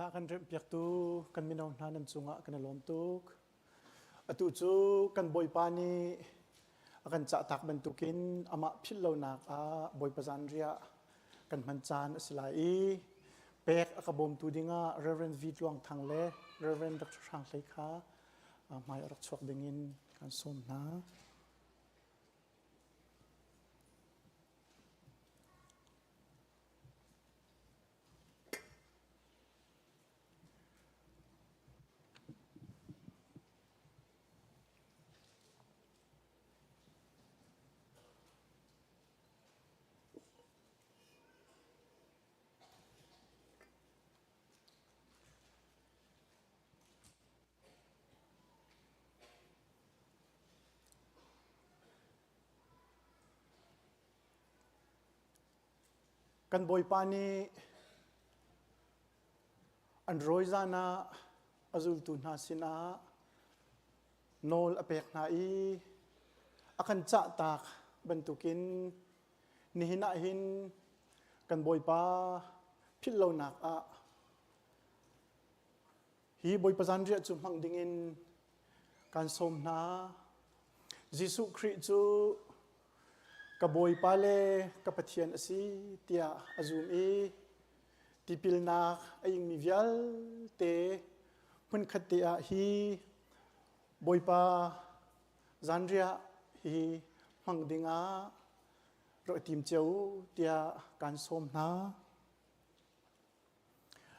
Hla kan remhpiaktu kan mino hna nan cungah kan i lawm tuk. Atu cu kan Bawipa nih a kan cahtak bantukin amah philh lonak ah Bawipa zanriah kan hman caan a si lai i pek a ka bawmtu dingah Reverend V Tluang Thang le Reverend Dr. Hrang Hlei kha hmai a rak chuak dingin kan sawm hna. Kan Bawipa nih an rawi zan ah a zultu hna sinah nawl a pek hna i a kan cahtak bantukin nihin ah hin kan Bawipa philh lonak ah hi Bawipa zanriah cu hmang dingin kan sawm hna. Jesuh Khrih cu ka Bawipa le ka Pathian a si tiah a zum i tipilnak a ingmi vialte hmunkhat te ah hi Bawipa zanriah hi hmang dingah rak i tim cio u tiah kaan sawm hna.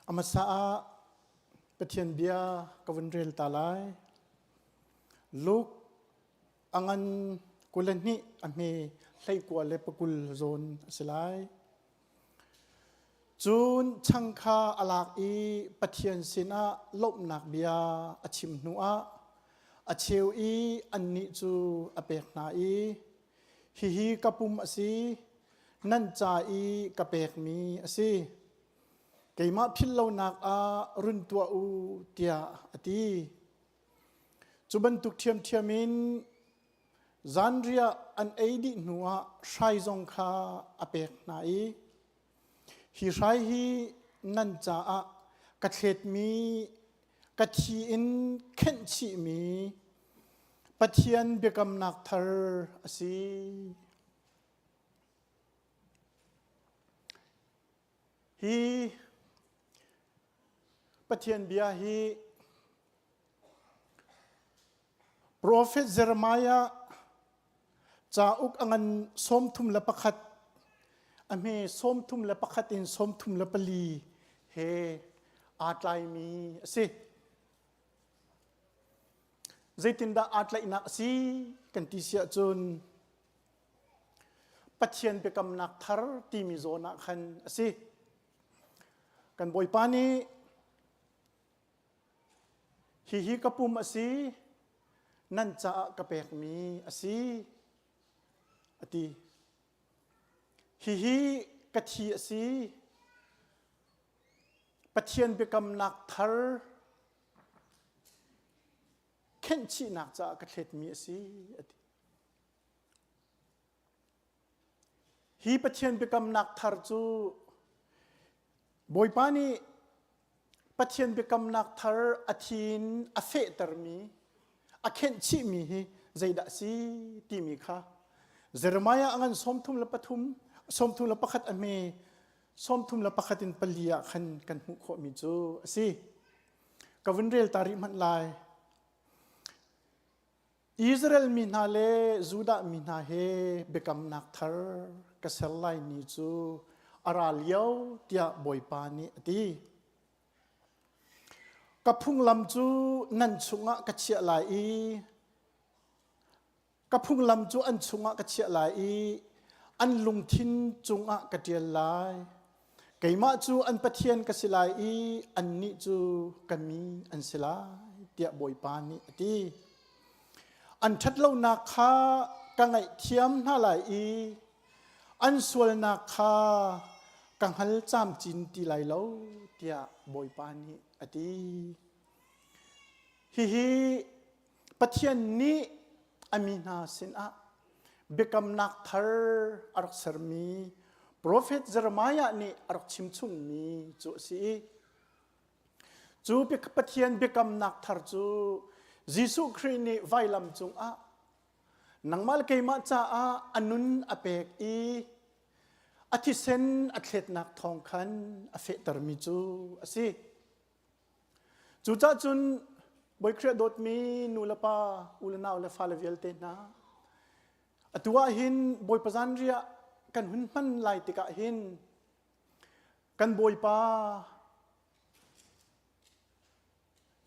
A hmasa ah Pathian bia ka vun rel ta lai. Luke a ngan 22 a hme hleikua le pakul zawn a si lai. Cun chang kha a lak i Pathian sinah lawmhnak bia a chim hnuah a cheu i annih cu a pek hna i hihi ka pum a si nan ca i ka pekmi a si. Keimah philh lonak ah run tuah u tiah a ti. Cu bantuk ṭhiamṭhiam in zanriah an ei dih hnuah hrai zong kha a pek hna i hi hrai hi nan caah ka thletmi ka thi in khenh chihmi Pathian biakamnak thar a si. Hi Pathian bia hi Profet Jeremiah cauk a ngan 31 a hme 31 in 34 he aa tlaimi a si. Zeitindah aa tlaihnak a si kan ti si ahcun Pathian biakamnak thar timi zawn ah khan a si. Kan Bawipa nih Hihi ka pum a si, nan caah ka pekmi a si, a ti. Hihi ka thi a si, Pathian biakamnak thar khenhchihnak caah ka thletmi a si, a ti. Hi Pathian biakamnak thar cu Bawipa nih Pathian biakamnak thar a thi in a fehtermi, a khenhchihmi hi zeidah a si timi kha Jeremiah a ngan 33, 31 a hme 31 in pali ah khan kan hmuh khawhmi cu a si. Ka vun rel ta rih hmanh lai. Israel mi hna le Judah mi hna he biakamnak thar ka ser lai ni cu a ra lio tiah Bawipa nih a ti. Ka phunglam cu nan chungah ka chiah lai i ka phunglam cu an chungah ka chiah lai i an lungthin cungah ka ṭial lai. Keimah cu an Pathian ka si lai i annih cu ka mi an si lai, tiah Bawipa nih a ti. An ṭhatlonak kha ka ngaihthiam hna lai i an sualnak kha ka hngal camcin ti lai lo, tiah Bawipa nih a ti. Hihi Pathian nih a mi hna sinah biakamnak thar a rak sermi profet Jeremiah nih a rak chimchungmi cu a si i. Cu Pathian biakamnak thar cu Jesuh Khrih nih vailam cungah nangmah le keimah caah a nun a pek i a thisen a thletnak thawng khan a fehtermi cu a si. Cucaah cun Bawi Khrih a dawtmi nu le pa, u le nau le fale vialte hna, atu ah hin Bawipa zanriah kan hun hman lai tikah hin kan Bawipa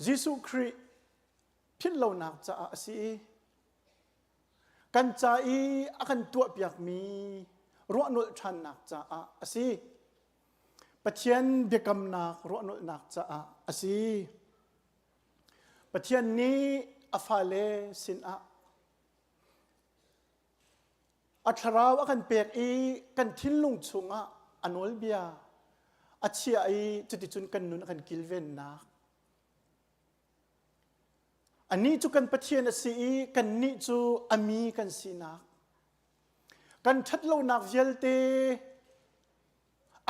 Jesuh Khrih philhlonak caah a si i kan ca i a kan tuahpiakmi ruahnolh ṭhannak caah a si. Pathian biakamnak ruahnolhnak caah a si. Pathian nih a fale sinah a thlarau a kan pek i kan thinlung chungah a nawlbia a chiah i cuticun kan nun a kan kilvennak Anih cu kan Pathian a si i kannih cu a mi kan sinak. Kan ṭhatlonak vialte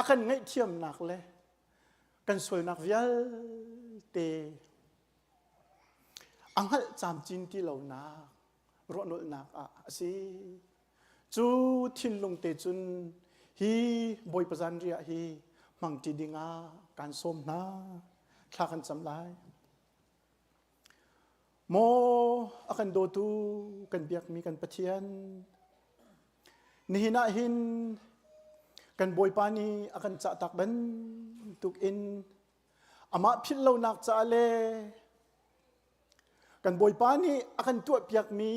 a kan ngaihthiamnak le kan sualnak vialte a hngalh camcin ti lonak ruahnolhnak ah a si. Cu thinlung te cun hi Bawipa zanriah hi hmangṭi dingah kaan sawm hna. Thla kan cam lai. Maw a kan dawtu kan biakmi kan Pathian, nihin ah hin kan Bawipa nih a kan cahtak bantuk in amah philh lonak caah le kan Bawipa nih a kan tuahpiakmi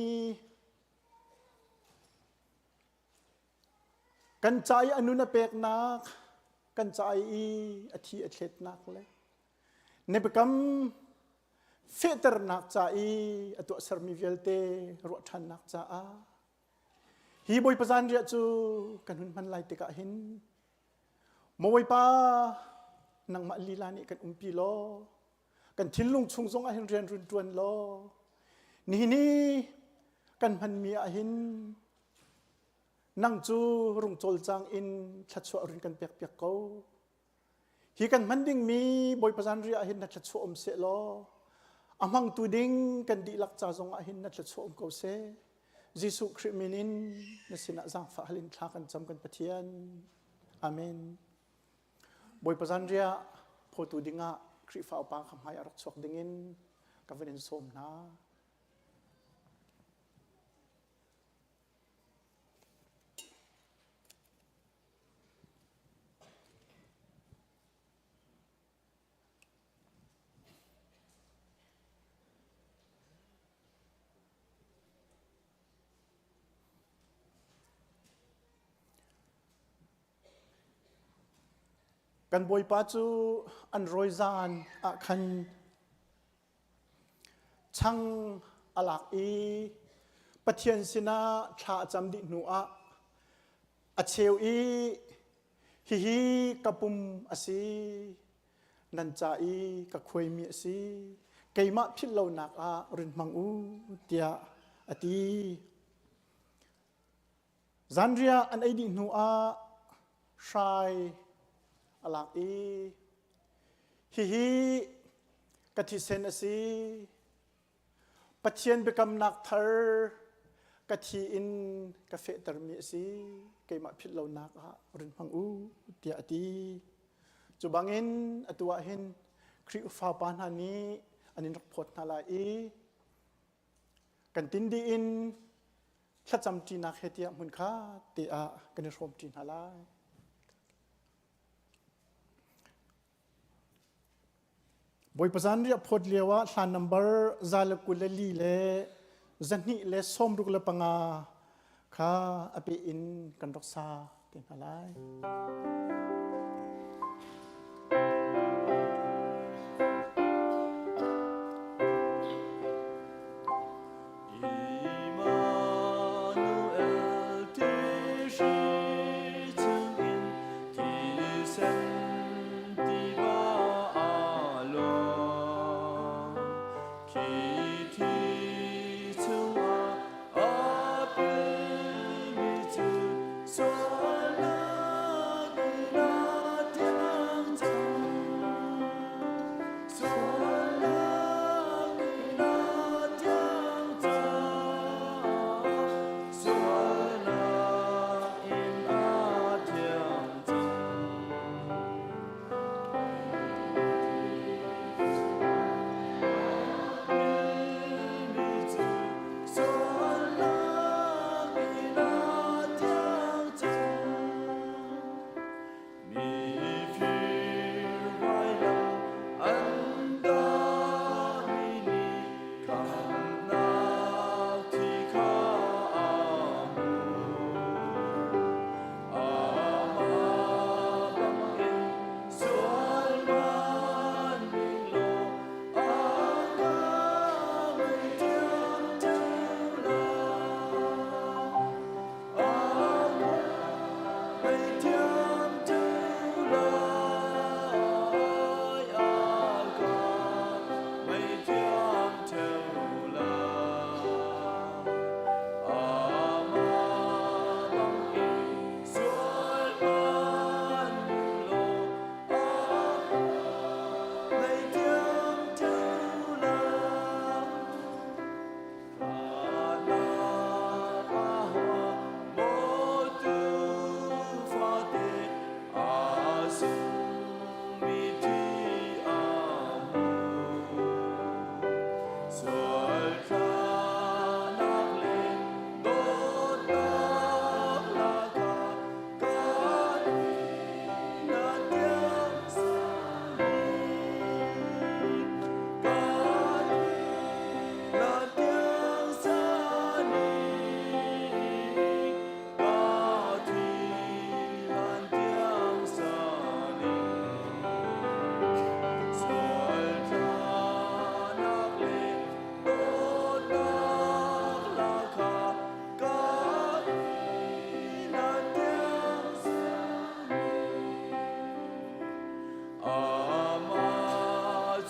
kan ca i a nun a peknak kan ca i a thi a thletnak le na biakam fehternak ca i a tuahsermi vialte ruah ṭhannak caah hi Bawipa zanriah cu kan hun hman lai tikah hin Maw Bawipa nangmah lila nih kan umpi law kan thinlung chung zong ah hin rian run ṭuan law nihin i kan hmanmi ah hin nang cu rung cawlcang in thluachuah run kan pekpiak ko. Hi kan hman dingmi Bawipa zanriah ah hin na thluachuah um seh law a hmangtu ding kan dihlak ca zong ah hin na thluachuah um ko seh. Jesuh Khrih min in na sinah zaangfah hal in thla kan cam kan Pathian. Amen. Bawipa zanriah phawtu dingah Khrihfa upa kha hmai a rak chuak dingin ka van in sawm hna. Kan Bawipa cu an rawi zan ah khan chang a lak i Pathian sinah thla a cam dih hnuah a cheu i hihi ka pum a si nan ca i ka khuaimi a si keimah philh lonak ah rin hmang u tiah a ti. Zanriah an ei dih hnuah hrai a lak i hihi ka thisen a si. Pathian biakamnak thar ka thi in ka fehtermi a si. Keimah philh lonak ah rin hmang u tiah a ti. Cu bangin atu ah hin Khrih fapa hna nih an in rak phawt hna lai i kan tin dih in thlacam ṭinak he tiah hmun kha te ah kan i hrawm ṭi hna lai. Bawipa zanriah phawt lio ah hlan number 124 le 265 kha a pe in kan rak sa te hna lai. Immanuel ti hri chungin thisen tiva a luang. Khi thi chungah a pilmi cu sualnak in a.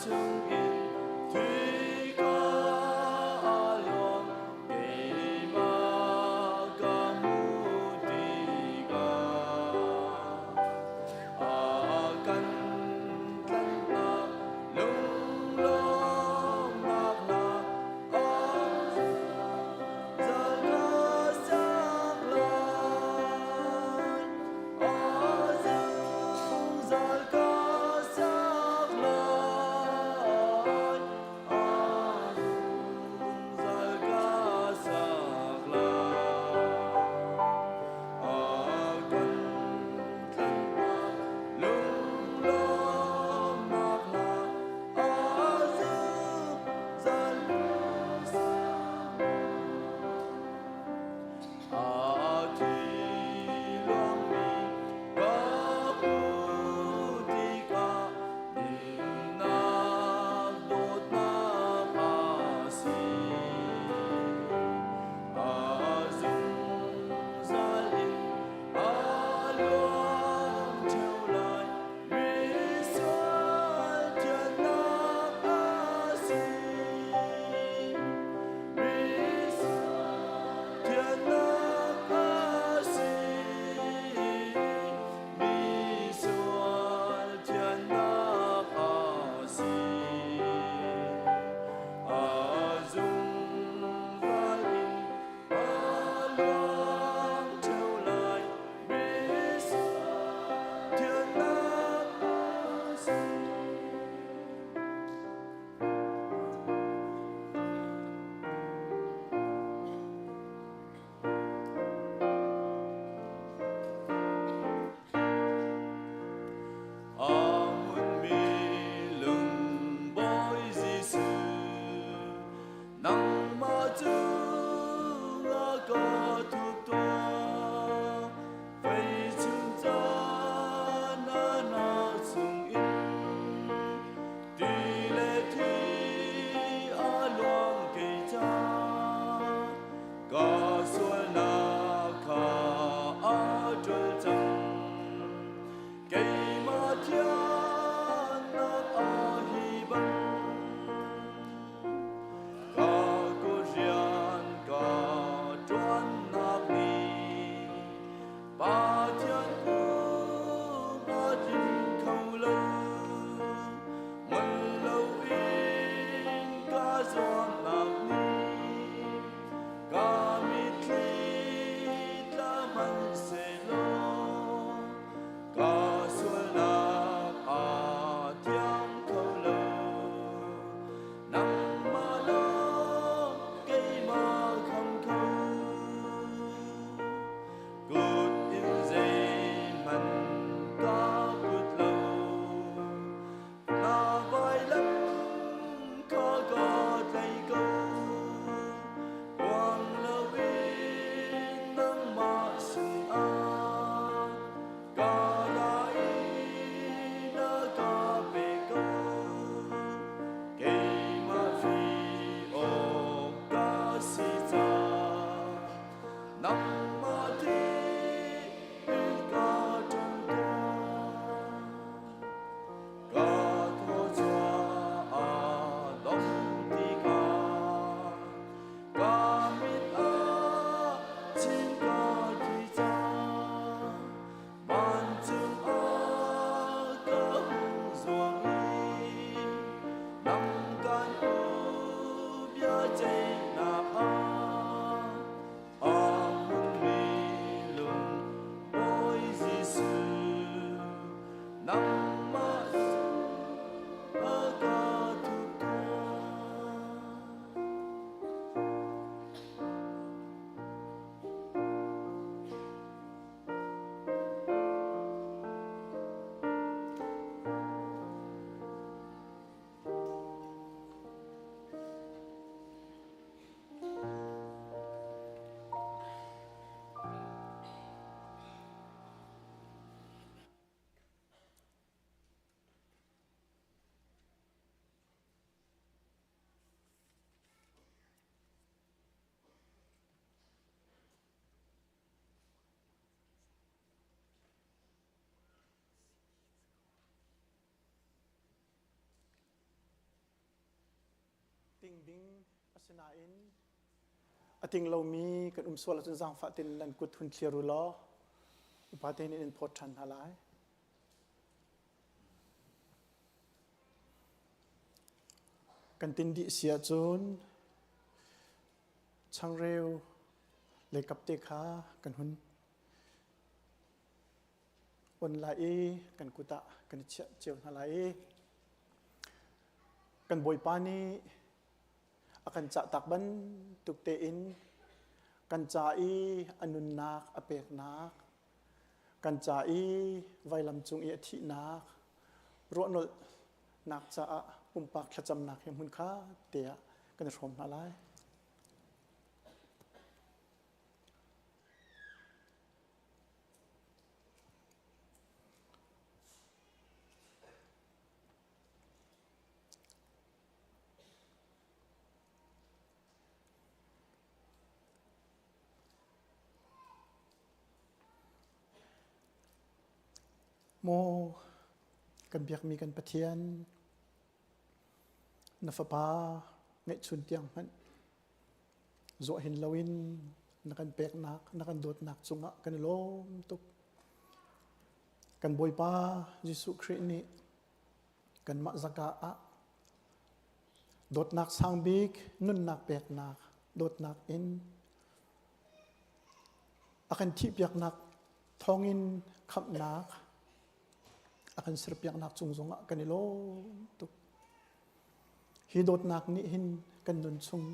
chungin Thika a luang keimah ka hmuh tikah a kan tlanhnak lunglawmhnak hna a zal ka sak lai a zungzal ka sak lai. ding asinain a ting lomi kan um sual ahcun zaangfah tein nan kut hun thlir u law upa te nih in phawt ṭhan hna lai. Kan tin dih si ahcun changreu le kapte kha kan hun on lai i kan kut ah kan i chiah cio hna lai i kan Bawipa nih a kan cahtak bantuk tein kan ca i a nunnak a peknak kan ca i vailam cung i a thihnak ruahnolhnak caah pumpak thlacamnak he hmun kha te ah kan i hrawm hna lai. Maw kan biakmi kan Pathian, na fapa ngeihchun tiang hmanh Zuah hin loin na kan peknak, na kan dawtnak cungah kan i lawm tuk. Kan Bawipa Jesuh Khrih nih kanmah zaka ah dawtnak sang bik nunnak peknak dawtnak in a kan thihpiaknak thawngin khamhnak a kan serpiaknak cung zongah kan i lawm tuk. Hi dawtnak nih hin kan nun chung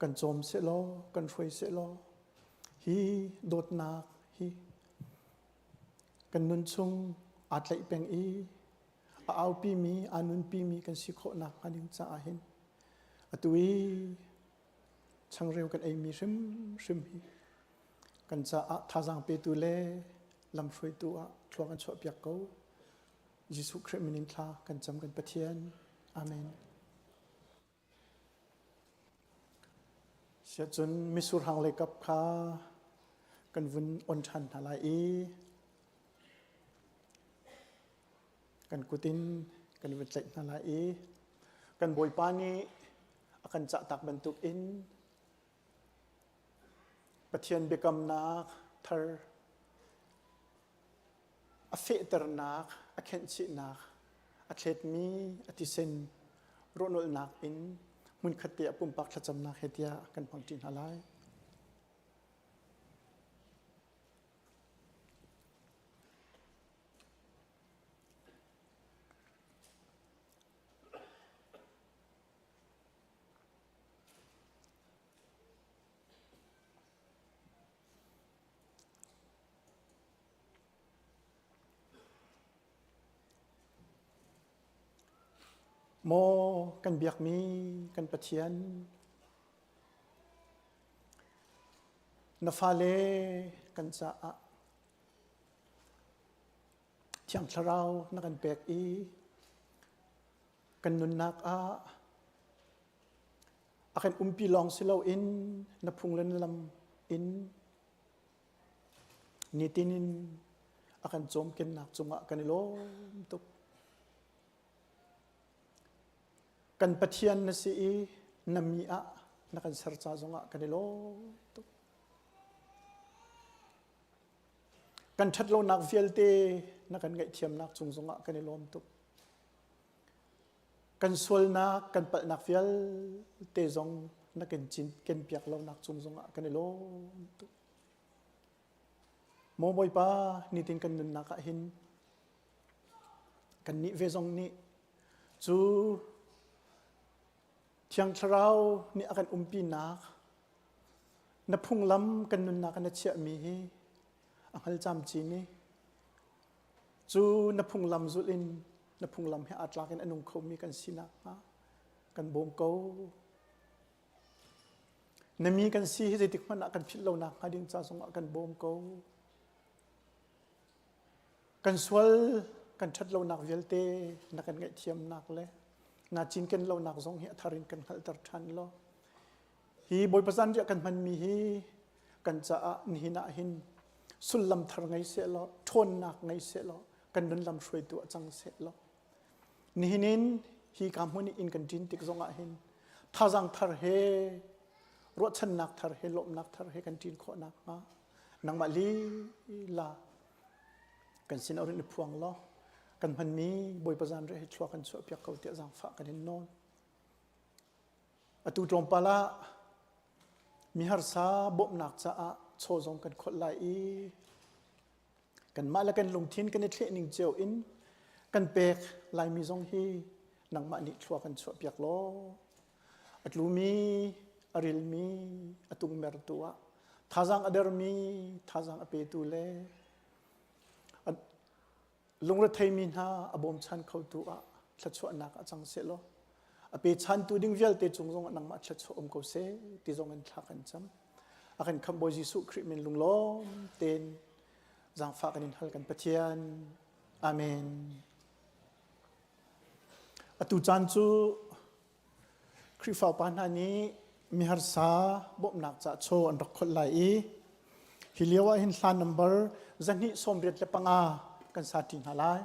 kan cawm sehlaw, kan hruai sehlaw, hi dawtnak hi kan nun chung aa tlaih peng i a aupimi, aa nunpimi kan si khawh nakhnga ding caah hin atu i changreu kan eimi hrimhrim hi kan caah thazaang petu le lamhruaitu ah thlua kan chuahpiak ko. Jesuh Khrih min in thla kan cam kan Pathian. Amen. Siahcun misur hang lei kap kha kan vun on ṭhan hna lai i kan kut in kan vun tlaih hna lai i kan Bawipa nih a kan cahtak bantuk in Pathian biakamnak thar A fehternak, a khenhchihnak, a thletmi a tisen rawhnawlhnak in hmunkhat te ah pumpak thlacamnak he tiah kan hmangṭi hna lai. Maw kan biakmi kan Pathian, na fale kan caah Thiang Thlarau na kan pek i kan nunnak ah a kan umpi lawng si loin na phung le na lam in Nitin in a kan cawmkennak cungah kan i lawm tuk. Kan Pathian na si i na mi ah na kan ser ca zongah kan i lawm tuk. Kan ṭhatlonak vialte na kan ngaihthiamnak cung zongah kan i lawm tuk. Kan sualnak, kan palhnak vialte zong na kan cinken piak lonak cung zongah kan i lawm tuk. Maw Bawipa, nitin kan nunnak ah hin kannih ve zong nih cu Thiang Thlarau nih a kan umpinak na phunglam kan nunnak ah na chiahmi hi a hngal camcin i cu na phunglam zulh in na phunglam he aa tlak in a nung khomi kan si nakhnga kan bawm ko. Na mi kan si hi zeitik hmanh ah kan philh lo nakhnga ding ca zongah kan bawm ko. Kan sual kan ṭhat lonak vialte na kan ngaihthiamnak le naa cinken lonak zong hi a thar in kan hngalhter ṭhan law hi Bawipa zanriah kan hmanmi hi kan caah nihin ah hin sullam thar ngei seh law ṭhawnnak ngei seh law kan nun lam hruaitu ah cang seh law nihin in hi ka hmun in kan ṭin tik zongah hin. Thazang thar he ruahchannak thar he lawmhnak thar he kan ṭin khawh nakhnga nangmah lila kan sin a rin i phuang law kan hmanmi Bawipa zanriah hi thlua kan chuahpiak ko tiah zaangfah kan in nawl. Atu tlawmpal ah miharsa bawmhnak caah chaw zong kan kholh lai i kanmah le kan lungthin kan i thleh ning cio in kan pek laimi zong hi nangmah nih thlua kan chuahpiak law a tlumi a rilmi a tungmertu ah thazaang a dermi thazaang a petu le Lungretheimi hna a bawmchan khotu ah thluachuahnak ah cang sehlaw a pechantu ding vialte cung zongah nangmah thluachuah um ko seh ti zong in thla kan cam. A kan khamh Bawi Jesuh Khrih min lunglawm tein zaangfah kan in hal kan Pathian. Amen. Atu caan cu Khrihfa upa hna nih miharsa bawmhnak ca chaw an rak kholh lai i hi lio ah hin hlan number 285 kan sa ṭi hna lai.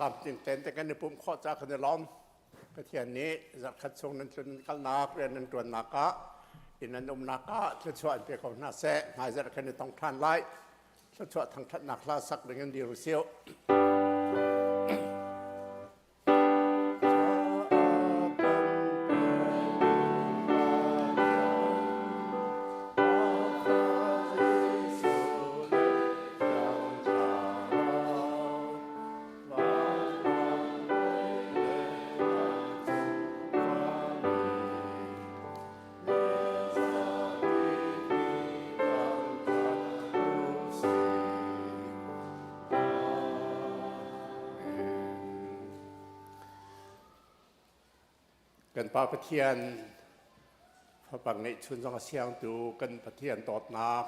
Tlamtling ten te kan i pumh khawh ca kan i lawm. Pathian nih zarhkhat chung nan tlun kalnak rian nan ṭuannak ah inn nan umnak ah thluachuah an pe ko hna seh. Hmaizarh kan i tong ṭhan lai. Thluachuah thangṭhatnak hla sak ding in dir u sih. Kan Pa Pathian fapa ngeihchun zong a siangtu kan Pathian dawtnak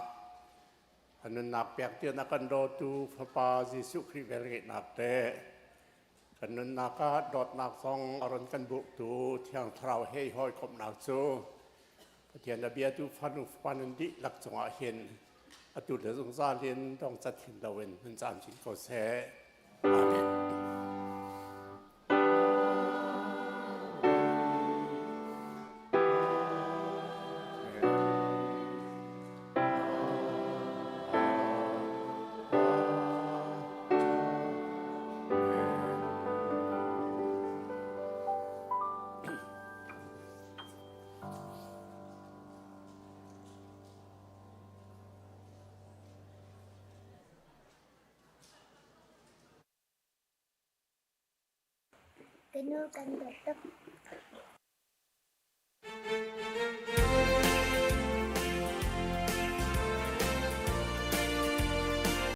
a nunnak pek tian a kan dawtu Fapa Jesuh Khrih velngeihnak le kan nunnak ah dawtnak zong a ron kan burhtu Thiang Thlarau he i hawikomhnak cu Pathian a biatu fanu fapa nan dihlak cungah hin atu le zungzal in dong cat hin loin nan caamcin ko seh. Amen. Ka nu kan dawt tuk.